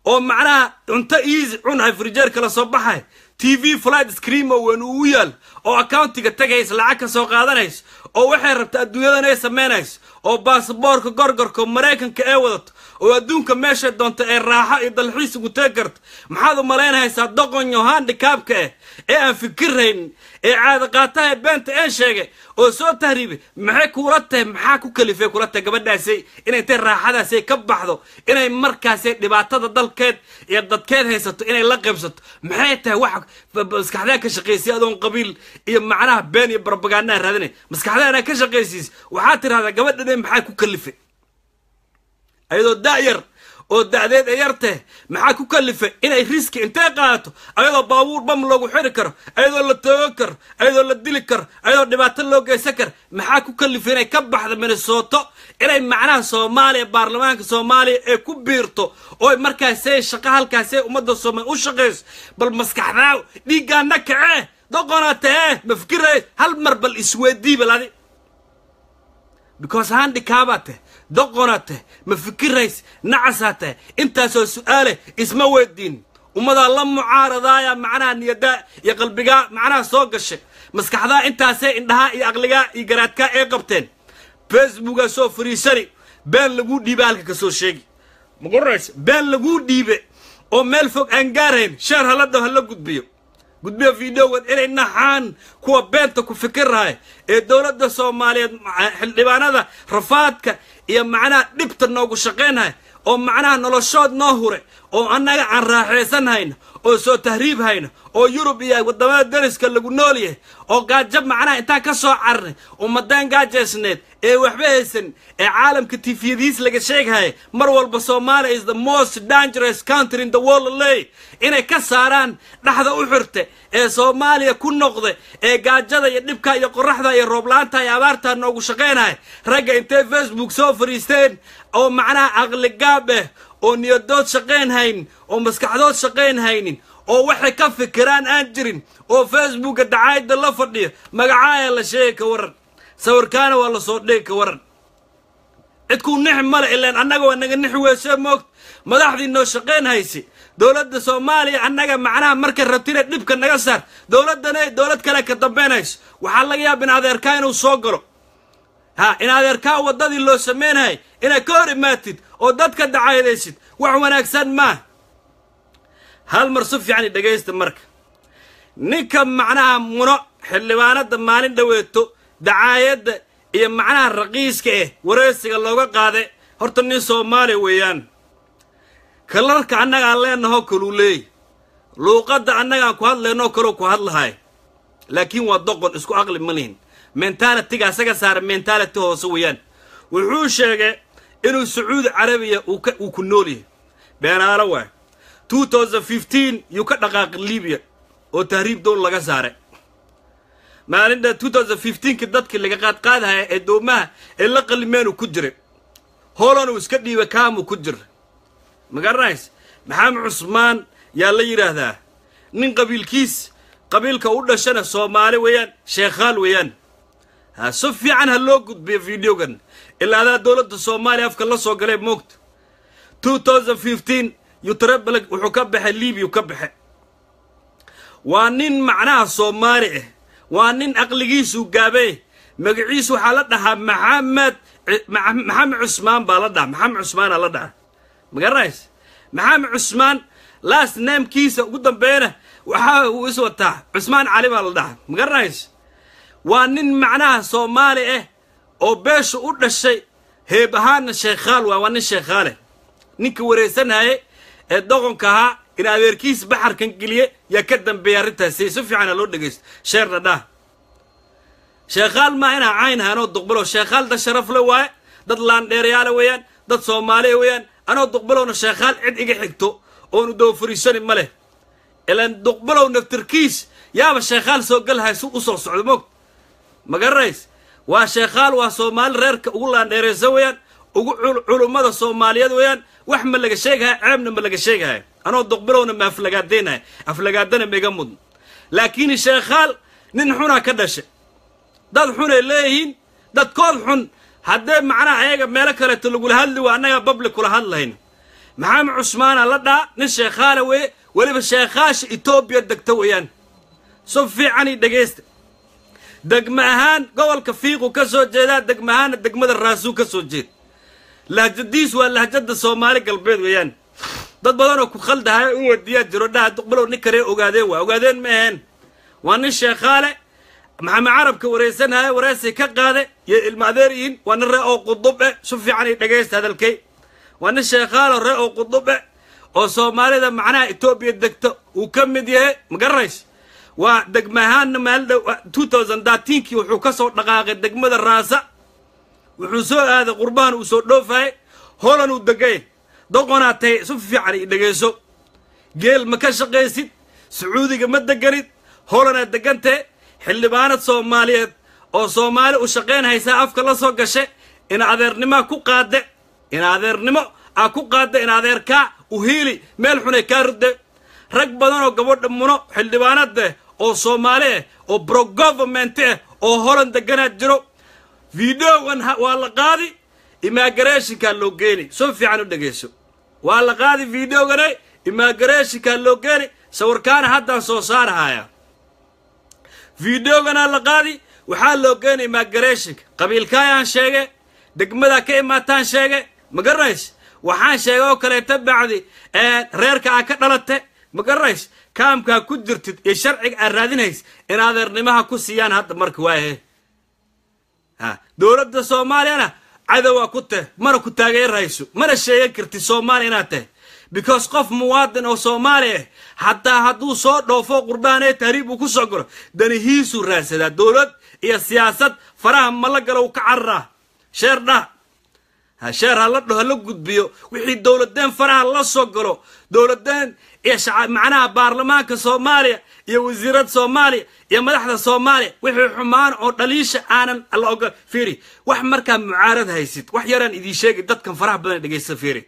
oo macnaha cunto easy cunhay, frijeer kala soo baxay, TV flat screen oo weyn uu yaal oo accountiga tagaysa, lacag ka soo qaadanayso, oo waxay rabta adduunyadan ay samaynayso, oo baasaboorka gorgorka Maraykanka ee wadato, oo adduunka meeshay doonta ee raaxo iyo dalxiis ugu tegi karto, maxaad u malaynaysaa doqonyo handicapka ah ee aan fikiraynin ee caada qaataha ee beenta een sheegay oo soo tahriibay? Maxay kuula tahay? Maxaa ku kalifay kula tahay gabadhaasay inay intay raaxadaasay ka baxdo, inay markaasay dhibaatada dalkeed iyo dadkeed haysato inay la qaybsato? Maxay tahay wax maskaxdaa ka shaqaysay adoon qabiil iyo macnaha been iyo barabagaanaa raadinay? Maskaxdaa inaa ka shaqaysiis waxaad tidhahdaa gabadhan maxaa ku kalifay ayadoo da'yar oo da'deed ay yar tahay? Maxaa ku kalifay inay risk intay qaadato, ayadoo baabuur bam loogu xiri karo, ayadoo la toogan karo, ayadoo la dili karo, ayadoo dhibaato loo geysan karo? Maxaa ku kalifay inay ka baxdo Minnesota, inay macnaha Soomaaliya, baarlamaanka Soomaaliya ee ku biirto, oo markaasay shaqo halkaasay ummadda Soomaaliya u shaqayso? Bal maskaxdaa dhiiggaana kacee, doqonaa tahee, ma fikiray hal mar? Bal isweydii bal adi, because handicap-aa tahay, doqonaa tahay, ma fikirays, nacasaa tahay. Intaasoo su-aale isma weydiin. Ummadaa la mucaaradaaya, macnaha niyadaa iyo qalbigaa macnaha soo gashay, maskaxdaa intaasay indhahaa iyo aqligaa iyo garaadkaa ee qabteen. Facebookaa soo fariisani, been laguu dhiiba halka ka soo sheegi, ma qoranaysa? Been laguu dhiibe oo meel fog aan gaarayn. Share hala dhaho, hala gudbiyo, gudbiyo videogan, inay naxaan kuwa beenta ku fikiraya ee dowladda Soomaaliyeed xildhibaanada rafaadka iyo macnaha dhibta noogu shaqaynhaya, oo macnaha noloshood noo hure, oo annaga aan raaxaysan hayno, oo soo tahriib hayno, oo Yurub iyo waddamada dariska lagu nool yahay, oo gaajo macnaha intaan ka soo carnay, ummadaan gaajaysneed ee waxba haysan ee caalamka tifiyadiis laga sheegahaya mar walba Somalia is the most dangerous country in the world ley, inay ka saaraan dhexda u xirta ee Soomaaliya ku noqda ee gaajada iyo dhibka iyo qoraxda iyo rooblaanta iyo abaarta noogu shaqaynaya. Ragga intay Facebook soo fariisteen oo macnaha aqligaab ah, oo niyadood shaqayn haynin, oo maskaxdood shaqayn haynin, oo waxay ka fikiraan aan jirin, oo Facebooka dacaayadda la fadhiyo, magacaaya la sheegay ka waran, sawirkaana waa la soo dhigi ka waran? Cid kuu nixi male, ilaan annaga waa naga nixi weysee. Moogta madaxdii noo shaqayn hayse dowladda Soomaaliya annaga macnaha markay rabto inay dhibka naga saar, dowladdana dowlad kale ka dambaynayso, waxaa laga yaaba in adeerkaa inuu soo galo, ha in adeerkaa waddadii loo sameynayay inaad ka hor imaatid oo dadka dacaydaysid. Wax wanaagsan maa. Hal mar si fiican i dhegaysta. Marka ninka macnaha Muno xildhibaanada maalin dhoweeto dacaayadda iyo macnaha raqiiska eh wareysiga looga qaaday, horta nin Soomaaliya weeyaan. Kalarka annagaan leenahoo kaluu leey, luuqadda annagaan ku hadlaynoo kaloo ku hadlahay, laakiin waa doqon, isku aqli ma lihin. Mentalityga asaga saara mentality hoose weeyaan. Wuxuu sheegay inuu Sacuudi Carabiya uu ku nool yahay. Beenaalo waay. 2015 yuu ka dhaqaaqay Libiya oo tahriib doon laga saaray. Maalinta 2015ki dadkii laga qaadqaadahaya ee doomaha ee la qalimeenuu ku jiray. Holan uu iska dhiibay, kaamuu ku jira, ma garanays? Maxamed Cusmaan yaa la yidhaahdaa nin qabiilkiis, qabiilka u dhashana Soomaali weeyaan, Sheekhaal weeyaan. Ha si fiican ha loo gudbiyo videogan, ilaa adaa dowladda Soomaaliya afka la soo galay. Moogta 2015 yutrabel wuxuu ka baxay Libiya ka baxay. Waa nin macnaha Soomaali ah, waa nin aqligiisu gaabay. Magaciisu waxaa la dhahaa Maxamed Cusmaan baa la dhahaa, Maxamed Cusmaana la dhahaa, ma garanays? Maxamed Cusmaan last namekiisa ugu dambeeyana waxa uu is wataa Cusmaan Cali baa la dhahaa, ma garanays? Waa nin macnaha Soomaali ah oo beesha u dhashay, heeb ahaanna Sheekhaal waa nin Sheekhaale. Ninka wareysanaaye ee doqonka ahaa in adeerkiis baxarkan geliye yaa ka dambeeya arrintaasi. Si fiican loo dhegaysto, share-na dhah. Sheekhaal maa inaa cayn anoo Duqbilow. Sheekhaal dad sharaf le waaye, dad laandheerayaala weeyaan, dad Soomaaliya weeyaan. Anoo Duqbilowna Sheekhaal cid iga xigto oonu daba fariisani ma leh, ilaan Duqbilow naftirkiis yaaba Sheekhaal soo galhay si u soo socdo. Moogta, ma garanays? Waa Sheekhaal, waa Soomaali reerka ugu laandheeraysa weeyaan, ugu culummada Soomaaliyeed weeyaan. Wax ma laga sheegahaya, ceebna ma laga sheegahaya. Anoo Duqbilowna ma aflagaadaynaya, aflagaadana ma iga mudno. Laakiin Sheekhaal nin xunaa ka dhashay, dad xunay leeyihiin, dadkood xun. Haddee macnaha ayaga meelo kaleeto lagula hadli waa annagaa public kula hadlayn. Maxamed Cusmaana la dhaa, nin Sheekhaala weeye, weliba Sheekhaasha Etoobiya degta weeyaan. So fiicani dhegaysta. Degma ahaan gobolka Fiiqu ka soo jeedaa, degma ahaanna degmada Raasuu ka soo jeed. Lahjadiis waa lahjada Soomaali Galbeed weeyaan. Dad badan oo ku khaldahay u wadiyaa jiro, dhaha Duqbilow nin karee Ogaadeen waa Ogaadeen ma aheen. Waa nin Sheekhaale Maxamed Carabka wareysanaya, wareysay ka qaade iyo ilma adeer yihiin. Waa nin ree oo qudub eh. Su fiican i dhegaysta hadalkay. Waa nin Sheekhaalo ree oo qudub eh oo Soomaalida macnaha Etoobiya degto uu ka mid yahay, ma garanays? Waa degma ahaanna maalin 2013kii wuxuu ka soo dhaqaaqay degmada Raasa, wuxuu soo aaday qurbahan, uu soo dhoofayay, Holan uu degay. Doqonaa tahay, su fiican i dhegayso. Geel ma ka shaqaysid, Sacuudiga ma deganid, Holanaad degantahe. Xildhibaanad Soomaaliyeed oo Soomaali u shaqayn haysaa afka la soo gashe, in adeernimaa ku qaade, in adeernimo aa ku qaadda, in adeerkaa u hiili, meel xunay kaa rudde. Rag badan oo gabadha Muno xildhibaanada oo Soomaali ah oo pro government ah oo Holan deganaad jiro. Videogan waa la qaadi, immigrationkaa loo geeni. Soo fiican u dhegayso. Waa la qaadi videogane, immigrationkaa loo geeni. Sawirkaana haddaan soo saarahaya. Videoganaa la qaadi, waxaa loo geeni immigrationka. Qabiilkaayaan sheege, degmadaa ka imaataan sheege, ma garanays? Waxaan sheegay oo kaleeta bacdi reerka aa ka dhalate, ma garanays? Kaamkaa ku jirtid iyo sharciga aad raadinays in adeernimaha ku siiyaan hadda. Marka waayahe, ha, dowladda Soomaaliyana cadowaa ku teh, mana ku taageerhayso, mana sheegan kartid Soomaaliya inaad tahay, because qof muwaadin oo Soomaali ah hataa hadduu soo dhoofo qurbaan ee tahriib uu ku soo galo, danihiisuu raadsadaa. Dowlad iyo siyaasad faraha mala galo, uu ka cararaa. Share dhah, ha, share hala dhaho, hala gudbiyo. Wixii dowladeen faraha la soo galo, dowladeen iyo macnaha baarlamaanka Soomaaliya iyo wasiirada Soomaaliya iyo madaxda Soomaaliya, wixii xumaan oo dhaliisha aanan la ogol. Fiiri, wax markaa mucaarad haysid, wax yaraan idiin sheegi, dadkan faraha badan dhegaysta. Fiiri,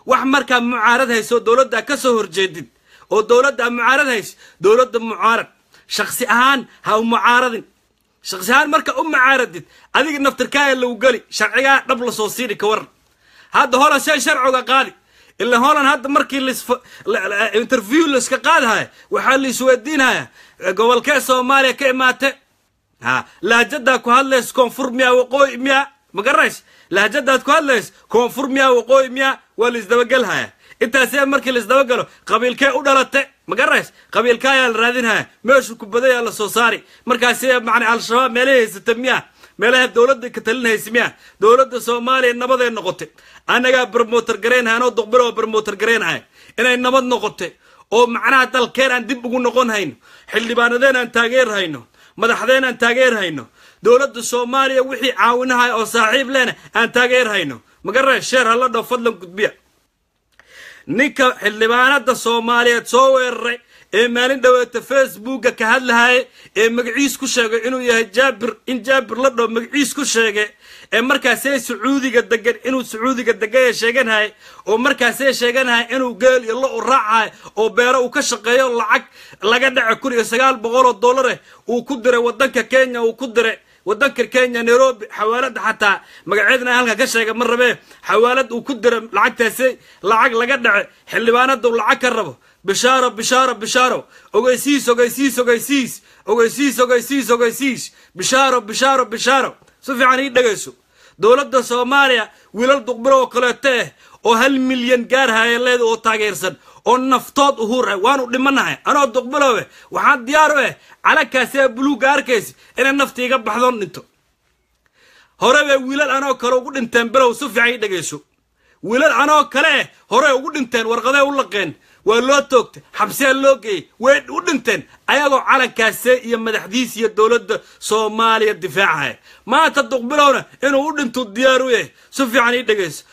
wax markaa mucaarad hayso, dowladda ka soo horjeedid oo dowladda mucaarad hays, dowladda mucaarad shaksi ahaan ha u mucaaradin. Shaksi ahaan marka u mucaaradid, adiga naftirkaaya lagu geli, sharcigaa dhab la soo siini. Ka waran hadda Holan shay sharciga qaadi? Ila Holan hadda markii interview laiska qaadahaya, waxaa la isweydiinaya gobolkee Soomaaliya ka imaate, ha, lahjadaa ku hadlays koonfur miyaa, waqooyi miyaa, ma garanays? Lahjadaad ku hadlays koonfur miyaa, waqooyi miyaa, waa la isdabagelhaya. Intaasee markii la isdabagalo, qabiilkee u dhalate, ma garanays? Qabiilkaayaa la raadinhaya, meeshuu ku badayaa la soo saari. Markaasee macna Al-Shabaab meelahay haysata miyaa, meelaha dowladda ka talinaysa miyaa? Dowladda Soomaaliya nabaday noqotay. Annagaa promote garaynaya, anoo Duqbiro promote garaynaya inay nabad noqotay oo macnaha dalkeen aan dib ugu noqon hayno, xildhibaanadeen aan taageer hayno, madaxdeen aan taageer hayno, dowladda Soomaaliya wixii caawinahay oo saaxiib lehna aan taageer hayno, magaranay? Share hala dhaw, fadlan gudbiya. Ninka xildhibaanada Soomaaliyeed soo weeraray ee maalin dhaweeta Facebooka ka hadlahaya ee magaciis ku sheegay inuu yahay Jaabir, in Jaabir la dhaho magaciis ku sheegay, ee markaasee Sacuudiga degan, inuu Sacuudiga degaya sheeganhay, oo markaasee sheeganhay inuu geel iyo lo u raacahay oo beero uu ka shaqeeyo, lacag laga dhaca $1,900 eh uu ku diray wadanka Kenya, uu ku diray wadanka Kenya Nairobi, xawaalada xataa magaceedna halka ka sheega ma rabee, xawaalad uu ku diray lacagtaasi, lacag laga dhace, xildhibaanada uu lacag ka rabo. Bishaaro, bishaaro, bishaaro, ogeysiis, ogeysiis, ogeysiis, ogeysiis, ogeysiis, ogeysiis, bishaaro, bishaaro, bishaaro. Si fiican ii dhegayso. Dowladda Soomaaliya wiilal Duqbiro oo kaleeto ah oo 1 milyan gaar haya leeda oo taageersan oo naftood uhuur ah, waanu dhimanahay. Anoo Duqbiloowe waxaan diyaar u ah calankaasi buluugga arkaysa inay nafta iga baxdoon dhinto. Hore bay wiilal anoo kale ugu dhinteen bilow. Si fiican ii dhegayso. Wiilal anoo kale eh horey ugu dhinteen, warqaday u laqeen, waa loo toogtay, xabsiyaa loo geeyey, way u dhinteen ayagoo calankaase iyo madaxdiisa iyo dowladda Soomaaliya difaacaya. Maanta Duqbilowna inuu u dhinto diyaar u yahay. Si fiican ii dhegayso.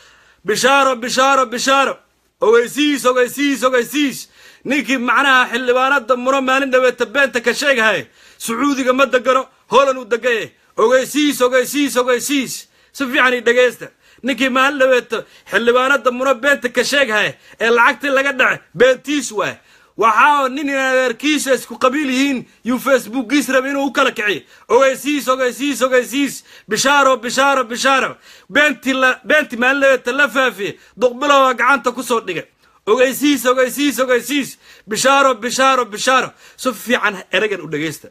Bishaaro, bishaaro, bishaaro, ogeysiis, ogeysiis, ogeysiis. Ninkii macnaha xildhibaanada Muro maalin dhaweeta beenta ka sheegahay, Sacuudiga ma degano, Holan uu degaye. Ogeysiis, ogeysiis, ogeysiis. Si fiican ii dhegaysta. Ninkii maalin dhaweeto xildhibaanada Muro beenta ka sheegahay ee lacagtii laga dhacay, beentiis waay. Waxaa nin adeerkiisa isku qabiil yihiin yuu Facebookiis raba inuu u kala kiciyo. Ogeysiis, ogeysiis, ogeysiis, bishaaro, bishaaro, bishaaro. Beentii la beentii maalin dhaweeta la faafiyey, Duqbilowaa gacanta kusoo dhigay. Ogeysiis, ogeysiis, ogeysiis, bishaaro, bishaaro, bishaaro. Si fiican ereygan u dhegaysta.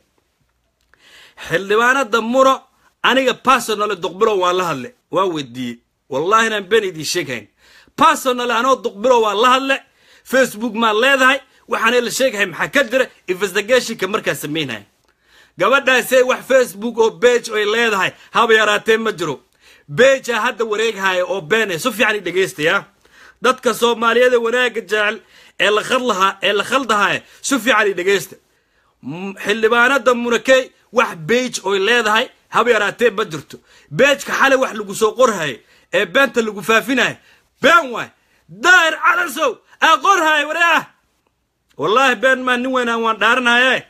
Xildhibaanada Muro aniga personal Duqbilow waan la hadle, waan weydiiyey, wallahi inaan been idiin sheegayn. Personal anoo Duqbilow waan la hadle, Facebook maan leedahay, waxaana la sheegahay maxaa ka jira? Investigationka markaa samaynaya gabadhaasee wax Facebook oo page ay leedahay haba yaraatee ma jiro. Page-a hadda wareeghaya oo been, si fiican i dhegaystaya. Dadka Soomaaliyeed wanaagga jecel ee la khadlahaa ee la khaldahaya, si fiican i dhegaysta. Xildhibaanada Munakey wax page oy leedahay haba yaraatee ma jirto. Page-ka xalay wax lagu soo qorhaya ee beenta lagu faafinaya been waay. Daahir Calasow aa qorhaya wareah, wallaahi been maa, nin weynaan waan dhaaranaya,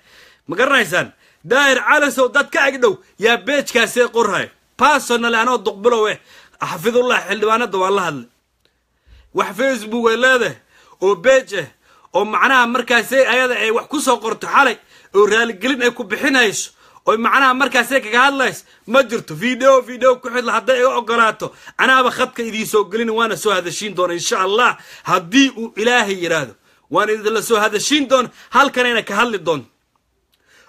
ma garanaysaan? Daahir Calasow dad ka agdhow yaa page-kaasee qorhaya. Personal anoo Duqbilowe xafidullah xildhibaanada waan la hadlay. Wax Facebook ay leedahay oo page ah oo macnaha markaasay ayada ay wax ku soo qorto xalay oo raaligelin ay ku bixinayso oy macnaha markaasay kaga hadlayso ma jirto. Video ku xidla hadday iga ogolaato anaaba khadka idiin soo gelin, waana soo hadashiin doona insha Allah. Haddii uu Ilaahay yidhaahdo waan idinla soo hadashiin doona, halkanayna ka hadli doonto.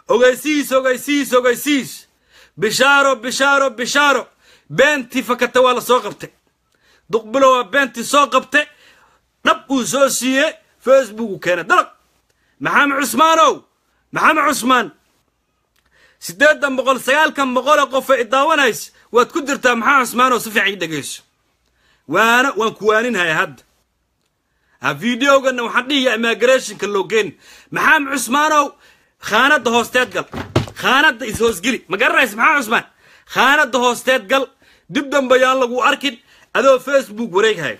Ogeysiis, ogeysiis, ogeysiis, bishaaro, bishaaro, bishaaro! Beentii fakata waa la soo qabtay. Duqbilo waa beentii soo qabte, dhab uu soo siiye, Facebook uu keenay dalaq. Maxamed Cusmaanow, Maxamed Cusmaan, 800, 900 qof ay daawanaysa waad ku jirtaa. Maxamed Cusmaanow, si fiican ii dhegayso, waana waan ku waaninhaya hadda. Ha videogana waxaan dhihiyaa immigrationka loo geyn. Maxamed Cusmaanow, khaanadda hoosteed gal, khaanadda is-hoosgeli, ma garanaysa? Maxamed Cusmaan, khaanadda hoosteed gal, dib dambe yaan lagu arkin adoo Facebook wareeghaya.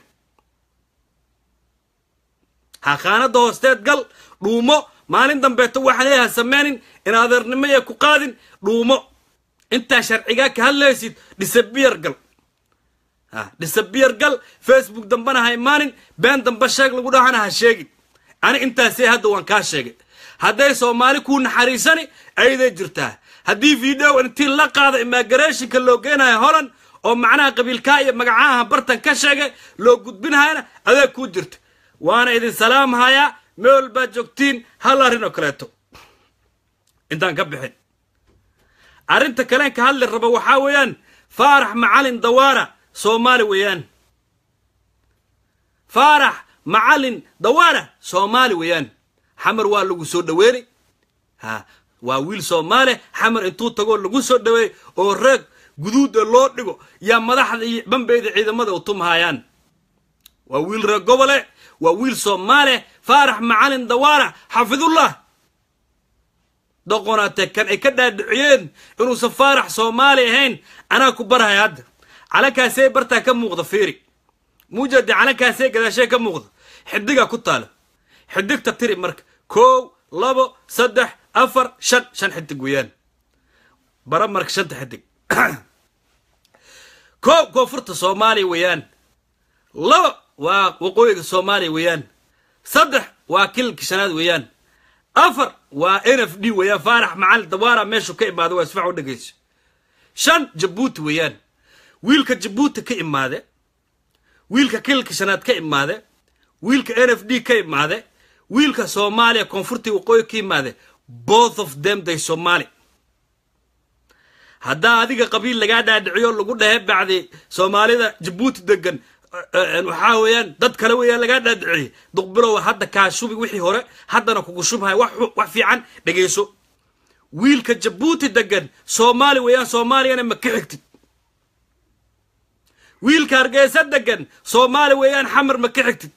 Ha khaanadda hoosteed gal, dhuumo. Maalin dambeeto waxaan leeyaha sameynin in adeernimo ee ku qaadin. Dhuumo intaa sharcigaa ka hadlaysid, disappear gal, ha disappear gal. Facebook dambena ha imaanin, been dambe sheeg lagu dhahana ha sheegin. Ani intaasee hadda waan kaa sheegay. Hadday Soomaali kuu naxariisani ayaday jirtaa, haddii video intii la qaado immigrationka loo geenayo Holland oo macnaha qabiilkaa iyo magacaha bartan ka sheegay loo gudbinahayana adeeg kuu jirta. Waana idin salaamhayaa meel baad joogtiin. Hal arrin oo kaleeto intaan ka bixin, arrinta kaleen ka hadli raba waxaa weeyaan Faarax Macalin Dawaara Soomaali weeyaan. Faarax Macalin Dawaara Soomaali weeyaan. Xamar waa lagu soo dhaweynay, ha waa wiil Soomaali. Xamar intuu tagoo lagu soo dhaweeyey oo reeg guduuda loo dhigo yaa madaxda iyo bambeyda ciidamada u tumhayaan. Waa wiil reer gobole, waa wiil Soomaali, Faarax Macalin Dawaara xafidullah. Doqonaate kan ay ka dhaadhiciyeen inuusan Faarax Soomaali ahayn anaa ku barhaya hadda. Calankaasee bartaa ka muuqda, fiiri muujadi, calankaasee gadaashee ka muuqda xidigaa ku taalo. Xidigta tiri marka: 1, 2, 3, 4, 5. Shan xidig weeyaan. Bara marka shanta xidig: 1, koonfurta Soomaaliya weeyaan; 2, waa waqooyiga Soomaaliya weeyaan; 3, waa kililka shanaad weeyaan; 4, waa NFD weeyaan, Faarax Macalin Dawaara meeshuu ka imaada waa isfac u dhegayso; 5, Jabuuti weeyaan. Wiilka Jabuuti ka imaade, wiilka kililka shanaad ka imaade, wiilka NFD ka imaade, wiilka Soomaaliya koonfurtii waqooyi ka imaade, both of them they Somali. Haddaa adiga qabiil lagaa dhaadhiciyo lagu dhahe bacdi Soomaalida Jabuuti degan waxaa weeyaan dad kale weeyaan lagaa dhaadhiciyey, Duqbilow hadda kaa shubi wixii hore, haddana kugu shubhay wax fiican dhegayso. Wiilka Jabuuti degan Soomaali weeyaan, Soomaaliyana ma ka xigtid. Wiilka Hargeysa degan Soomaali weeyaan, Xamar ma ka xigtid.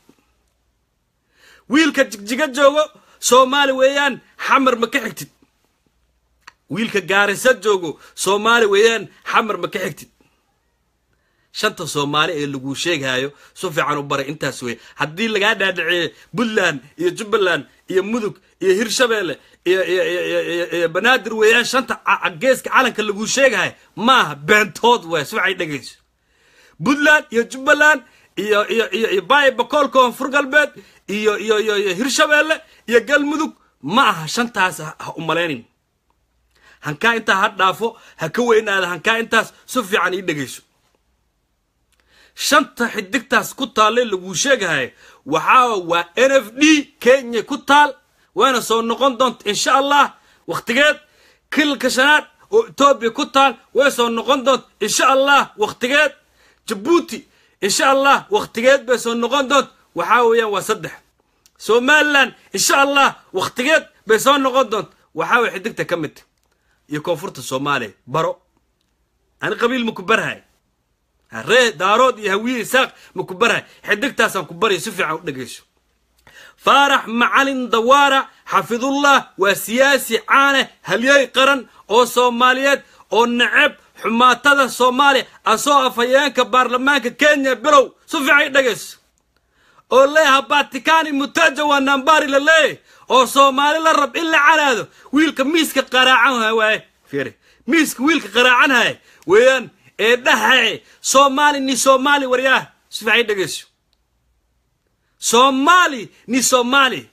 Wiilka Jigjiga joogo Soomaali weeyaan, Xamar ma ka xigtid. Wiilka Gaarisa joogo Soomaali weeyaan, Xamar ma ka xigtid. Shanta Soomaali ee laguu sheegayo si fiican u baray intaas wey. Haddii lagaa dhaadhiciyey Puntland iyo Jubbaland iyo Mudug iyo Hirshabeelle iyo Banaadir weeyaan shanta geeska calanka laguu sheegahay, maaha, beentood waay. Si fiican dhegayso: Puntland iyo Jubbaland iyo Baay, Bakool, Koonfur Galbeed iyo Hirshabeelle iyo Galmudug ma aha shantaas. Ha u malaynin hankaa intaa ha dhaafo, ha ka weynaada hankaa intaas. Si fiican ii dhegayso: shanta xidigtaas ku taallay laguu sheegahay waxaa waa NFD, Kenya ku taal, wayna soo noqon doonta insha Allah wakhtigeed. Kililka shanaad oo Etoobiya ku taal way soo noqon doonta insha Allah wakhtigeed. Jabuuti insha Allah wakhtigeed bay soo noqon doonta. Waxaa weeyaan waa 3. Somaliland insha Allah wakhtigeed bay soo noqon doonta. Waxaa way xidigta ka mid iyo koonfurta Soomaaliya baro. Ani qabiil ma ku barhay, ree Daarood iyo Hawiye Isaaq ma ku barhay, xidigtaasaan ku baraya si fiican u dhegeyso. Faarax Macalin Dawaara xafidullah waa siyaasi caane, halyey qaran oo Soomaaliyeed oo neceb xumaatada Soomaaliya, asoo afhayeenka baarlamaanka Kenya bilow si fiican i dhegeyso, oo leeyaha Batikani mutaja waa nambari la leeyahy oo Soomaali la rab in la canaado. Wiilka miiska qaraacan waaye, fiiri miiska wiilka qaraacan haya weeyaan ee dhahaye Soomaali ni Soomaali. Waryaah si fiican i dhegeyso, Soomaali ni Soomaali,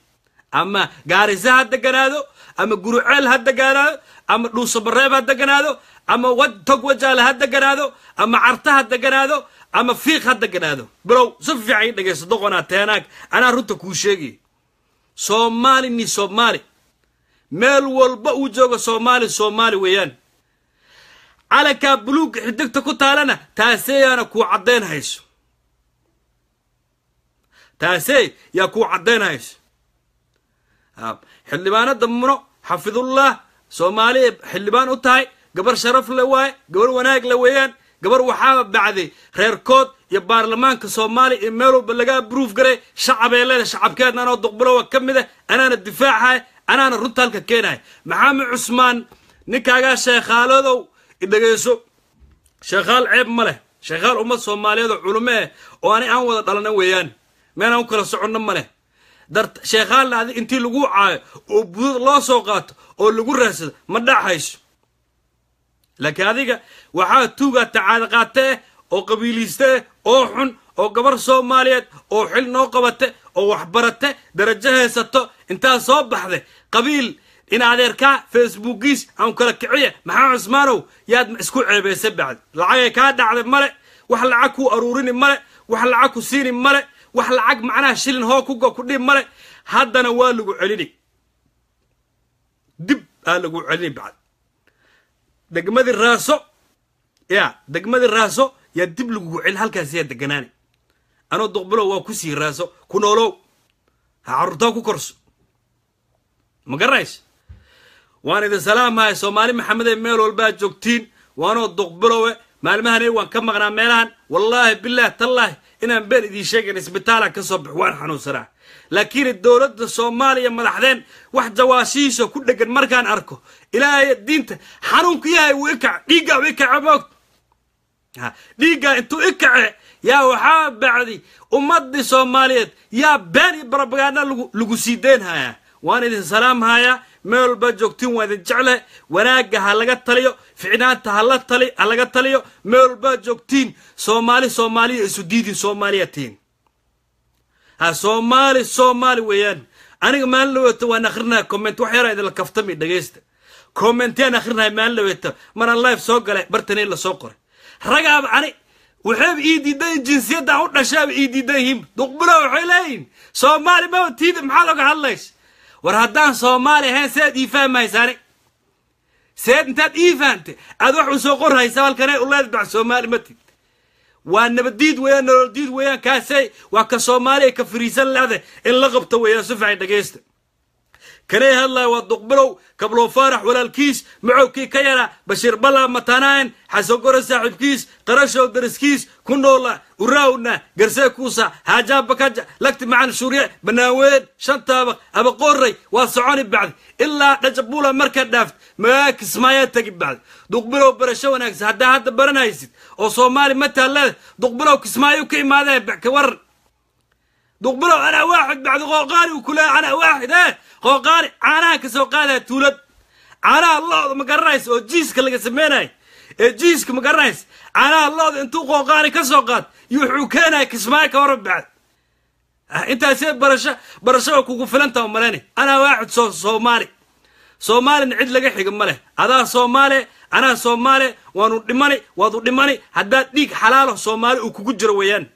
ama Gaarisa ha deganaado, ama Guruceel ha deganaado, ama Dhuusabareeb ha deganaado, ama Tog Wajaale ha deganaado, ama Carta ha deganaado, ama Fiiq ha deganaado. Bilow si fiican i dhegeyso, doqonaa teenaag, anaa runta kuu sheegay. Soomaali ni Soomaali, meel walba uu joogo Soomaali Soomaali weeyaan. Calankaa buluugga xidigta ku taalana taaseeyaana kuu caddayn hayso, taasee yaa kuu caddayn hayso. Xildhibaanada Muno xafidullah Soomaaliya xildhibaan u tahay, gabar sharaf le waaye, gabar wanaag le weeyaan, gabar waxaaba bacday reerkood iyo baarlamaanka Soomaaliya iyo meel walba laga abruuf garay. Shacabay leedahay, shacabkeedna anoo Duqbilowa ka mid ah, anaana difaacahay, anaana runta halka keenahay. Maxamed Cusmaan ninkaagaa sheekhaaladow idhegeyso, sheekhaal ceeb ma leh, sheekhaal ummad Soomaaliyeed oo culumo eh oo ani aan wada dhalana weeyaan, meel aan u kala soconno ma leh. Sheekhaalna adi intii lagu caayo oo budad loo soo qaato oo lagu raadsado ma dhachayso, laakiin adiga waxaa tuugaa tacaada qaate eh oo qabiiliiste eh oo xun oo gabar Soomaaliyeed oo xil noo qabate oo waxbarate darajo haysato intaa soo baxday qabiil in adeerkaa Facebookiis aan kala kiciya. Maxaa Cusmaanow yaad isku ceebaysay bacdi? Lacagay kaa dhacday male, wax lacag kuu aruurini male, wax lacag ku siini male, wax lacag macnaha shilin hoo kugo ku dhib male. Haddana waa lagu celini, dib aa lagu celini bacdi degmadii Raaso, ya degmadii Raaso yaa dib lagugu celin, halkaas yaa deganaani. Anoo Duqbilow waa kusii Raaso ku noolow, ha carruurtaa ku korso, ma garanaysa? Waan idin salaamahay Soomaali Maxamedee meel walbaa joogtiin, waanoo Duqbilowe. Maalmahanay waan ka maqnaa meelahan, wallaahi bilaah tallaahi inaan been idiin sheegayn, isbitaalaan ka soo bax, waan xanuunsanaa. Laakiin dowladda Soomaaliya madaxdeen wax jawaashihiisa ku dhegan markaan arko, ilaahay diinta xanuunku yahay wuu ikac, dhiiggaa u ikace moogta, dhiiggaa intuu ikace yaa waxaa bacdi ummadii Soomaaliyeed yaa been iyo barabagaana lagu sii deynhayaa. Waan idin salaamhayaa meel walbaa joogtiin, waan idin jeclahay. Wanaagga ha laga taliyo, ficnaanta ha laga taliyo meel walbaa joogtiin. Soomaali Soomaaliya isu diidin, Soomaaliya tiin ha, Soomaali Soomaali weeyaan. Aniga maalin dhaweeto waan akrinaya comment, wax yaraa idinla kaftami dhegeysta, commentiyaan akrinaya maalin dhaweeto maraan live soo galay bartanay la soo qoray ragaaba ani waxayba ii diidan jinsiyadda u dhashaaba ii diidan yihiin. Duqbilo waxay leeyihin Soomaali maba tiida, maxaad oga hadlaysa? War haddaan Soomaali ahayn seed ii fahmaysaani? Seed intaad ii fahamtay aad wax u soo qorhaysa halkanay uleed bax Soomaali ma tid? Waa nabadiid weeyaan, nololdiid weeyaan, kaasay waa ka Soomaaliya ka fariisan lehde in la qabto weeyaan. Si fiican dhegeysta, kanay hadlaya waa Duqbilow Kablow Faarax walaalkiis, macowkii ka yaraa Bashiir Balaa matanaayan Xasogoro saaxiibkiis, Qarashow dariskiis ku noola uraawna Garsee kuusa Haajaa Bakaja lagti macan Shuuriye Banaaweyn shantaabaq Abaqorey waa soconi bacdi ilaa Dhajabuula markaa dhaaft magaala Kismaayaa tegi bacdi. Duqbilow barasho wanaagsan haddaa hadda baranaysid oo Soomaali ma taallada Duqbilow Kismaayo ka imaadeen ka waran. Duqbilow anaa waaxid bacdi qooqaani uu kuleeya anaa waaxid qooqaani caanaha ka soo qaadaya tuulad caanaha lo'da ma garanaysa oo jiiska laga sameynayo ee jiiska ma garanaysa, caanaha lo'da intuu qooqaani ka soo qaad iyo wuxuu keenaya Kismaayo ka waran bacdi. Intaasee barasho barasho oo kugu filantaa umaleyni anaa waaxid soo Soomaali Soomaalina cid laga xiga ma leh. Adaa Soomaali anaa Soomaali, waanu dhimani waadu dhimani haddaad dhiig xalaalo Soomaali uu kugu jiro weeyaan.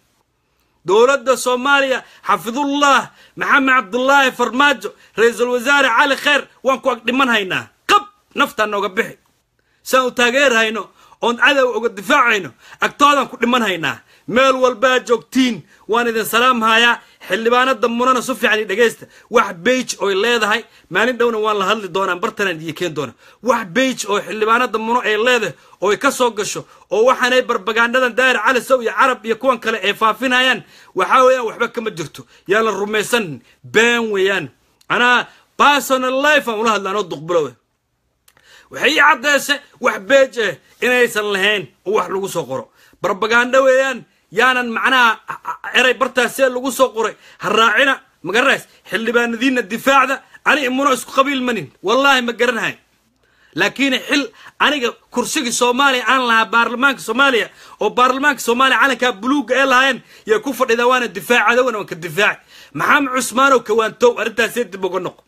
Dowladda Soomaaliya xafidullah Maxamed Cabdullaahi Farmaajo, ra-iisul wasaare Cali Kheyr, waan ku ag dhiman haynaa, qab naftaa nooga bixi. Saan u taageerhayno oon cadow uga difaacayno, agtoodaan ku dhiman haynaa. Meel walbaa joogtiin waan idin salaamhayaa. Xildhibaanada Munana su fiican i dhegaysta. Wax bage oy leedahay maalin dhowna waan la hadli doonaa, bartanaan idiin keen doona. Wax bage oo xildhibaanada Muno ay leedahay ooy ka soo gasho oo waxaanay barbagandhadan Daahir Cali Sow iyo Carab iyo kuwan kale ay faafinayaan, waxaa weeyaan waxba kama jirto, yaan la rumaysan, been weeyaan. Anaa personal life aan ula hadla anoo duqbulowe, waxay ii caddeysay wax beej eh inaysan lahayn oo wax lagu soo qoro barbagandho weeyaan. Yaanan macnaha eray bartaasee lagu soo qoray ha raacina, ma garanays. Xildhibaanadiinna difaacda. Ani Muno isku qabiil manin, wallaahi ma garanahay, laakiin xil aniga kursigii Soomaaliya aan lahaa baarlamaanka Soomaaliya oo baarlamaanka Soomaaliya calankaa buluugga ee lahaayeen yay ku fadhidaa, waana difaac, cadowna waan ka difaaci. Maxamed Cusmaanow kawaantow, arrintaasee dib uga noqo.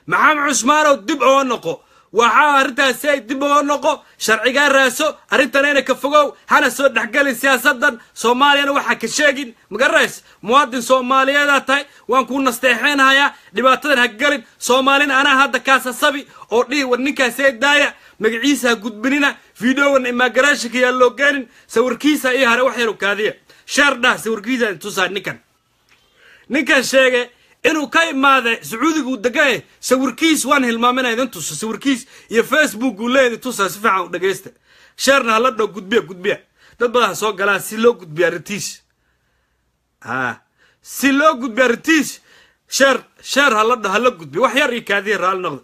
Maxamed Cusmaanow dib uga noqo, waxaa arrintaasi ay dib uga noqo, sharcigaa raaso, arrintanayna ka fogow, hana soo dhexgelin siyaasadan Soomaaliyana waxaa ka sheegin, magarays. Muwaadin Soomaaliyeedaa tahay, waan kuu nasteexeynhayaa, dhibaatadan ha gelin. Soomaalina anaa hadda kaasasabi oo dhihi war ninkaasee daaya, magaciisa ha gudbinina, videogan immigration-ka yaa loo geenin, sawirkiisa ii hare wax yaru kaadiya, sheer dhah, sawirkiisa tusaa. Ninkan sheege inuu ka imaada Sacuudiga uu degan, sawirkiis waan hilmaamina idin tuso sawirkiis iyo Facebook uu leeyahay tusaa. Si fiican u dhagaysta, sheerna hala dhow, gudbiya, gudbiya, dad badan ha soo galaan si loo gudbiya arrintiis, si loo gudbiya arrintiis. Sheer, sheer hala dho, hala gudbiya. Wax yar ii kaadiya, raalli noqda.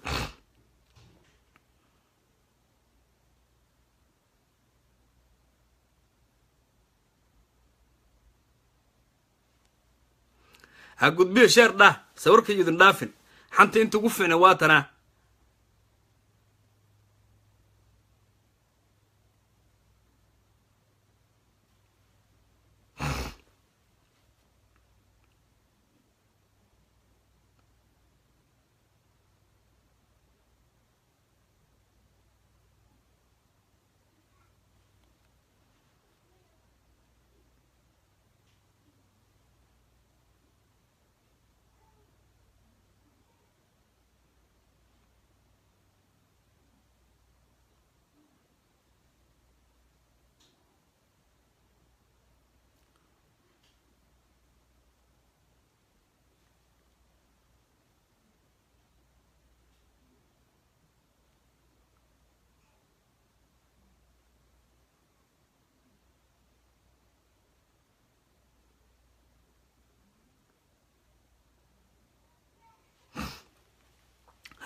Ha gudbiyo, sheer dhah, sawirka idin dhaafin. Xanta inta ugu fiicna waa tanaa.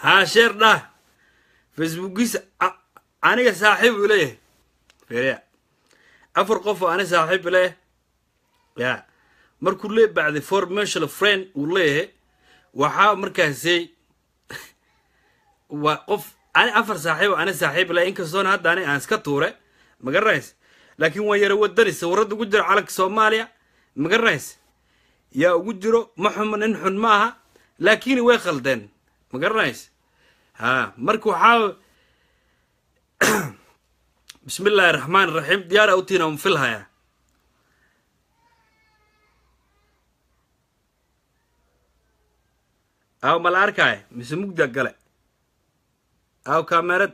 Haa, sheer dhah. Facebookiisa aniga saaxiib uu leeyahay, fereya, 4 qof oo ani saaxiib leeyahay ya markuu lee bacday for mutual friend uu leeyahay. Waxaa markaasay waa qof ani 4 saaxiib oo ani saaxiib leeyahay, inkastoona hadda ani aan iska tuure, ma garanays, laakiin waan yara wadani. Sawirada ugu jiro calanka Soomaaliya, ma garanays, yaa ugu jiro. Ma xumo, nin xun ma aha, laakiin way khaldeen, ma garanays. Ha, marka waxaa bismi illaahi raxmaan raxiim, diyaara utiina un filhayaa. Aw, ma la arkaayo mise mugda gale? Aw, kaamerad.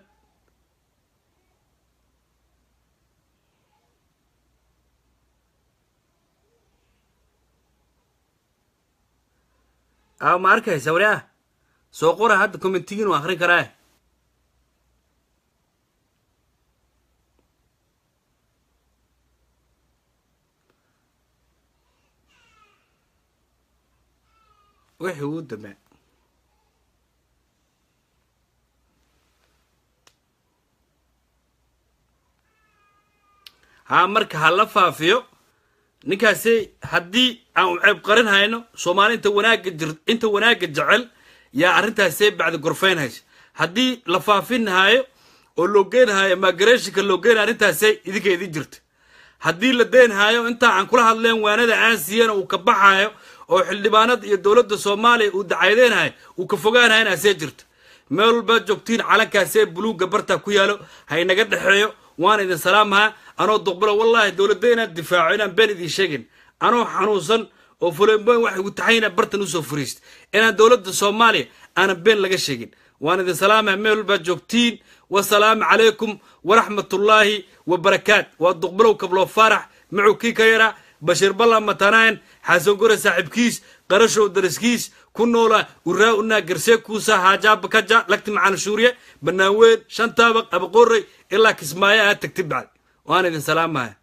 Aw, ma arkaysa? Waryaa, soo qora hadda commentigin, waa akrin karaa. Wixii ugu dambe haa, marka ha la faafiyo ninkaasi. Haddii aan u ceeb qarin hayno Soomaali, inta wanaagga jir, inta wanaagga jecel yaa arrintaasee bacdi gorfayn haysa. Haddii la faafin haayo oo loo geen haayo migrationka loo geenayo, arrintaasee idinka idin jirta. Haddii la deen haayo intaa aan kula hadleen, waanada aan siiyeen uu ka baxaayo oo xildhibaanada iyo dowladda Soomaaliya uu dacaydeenhayo uu ka fogaanhayo, asee jirta. Meel walbaad joogtiin, calankaasee buluugga bartaa ku yaalo ha inaga dhexeeyo. Waan idin salaamahaa anoo duqbalo. Wallaahi dowladda inaan difaaco inaan been idin sheegin, anoo xanuunsan oo fulemboyn wax igu taxayna bartan usoo fariist inaan dowladda Soomaaliya aanan been laga sheegin. Waan idin salaamaha meel walbaad joogtiin. Wasalaamu calaykum waraxmatullaahi wabarakaat. Waa Duqbilow Kabloo Faarax macuu kii ka yaraa Bashiir Ballan Matanaayan Xasan Gore saaxiibkiis Qarashow dariskiis ku noola uraa unaa garsee kuusa haajaaba kaja lagti macaan shuuriye bannaan weyn 5 taabaq Abaqorey ilaa Kismaayo aad tagtid bacd. Waan idin salaamaya.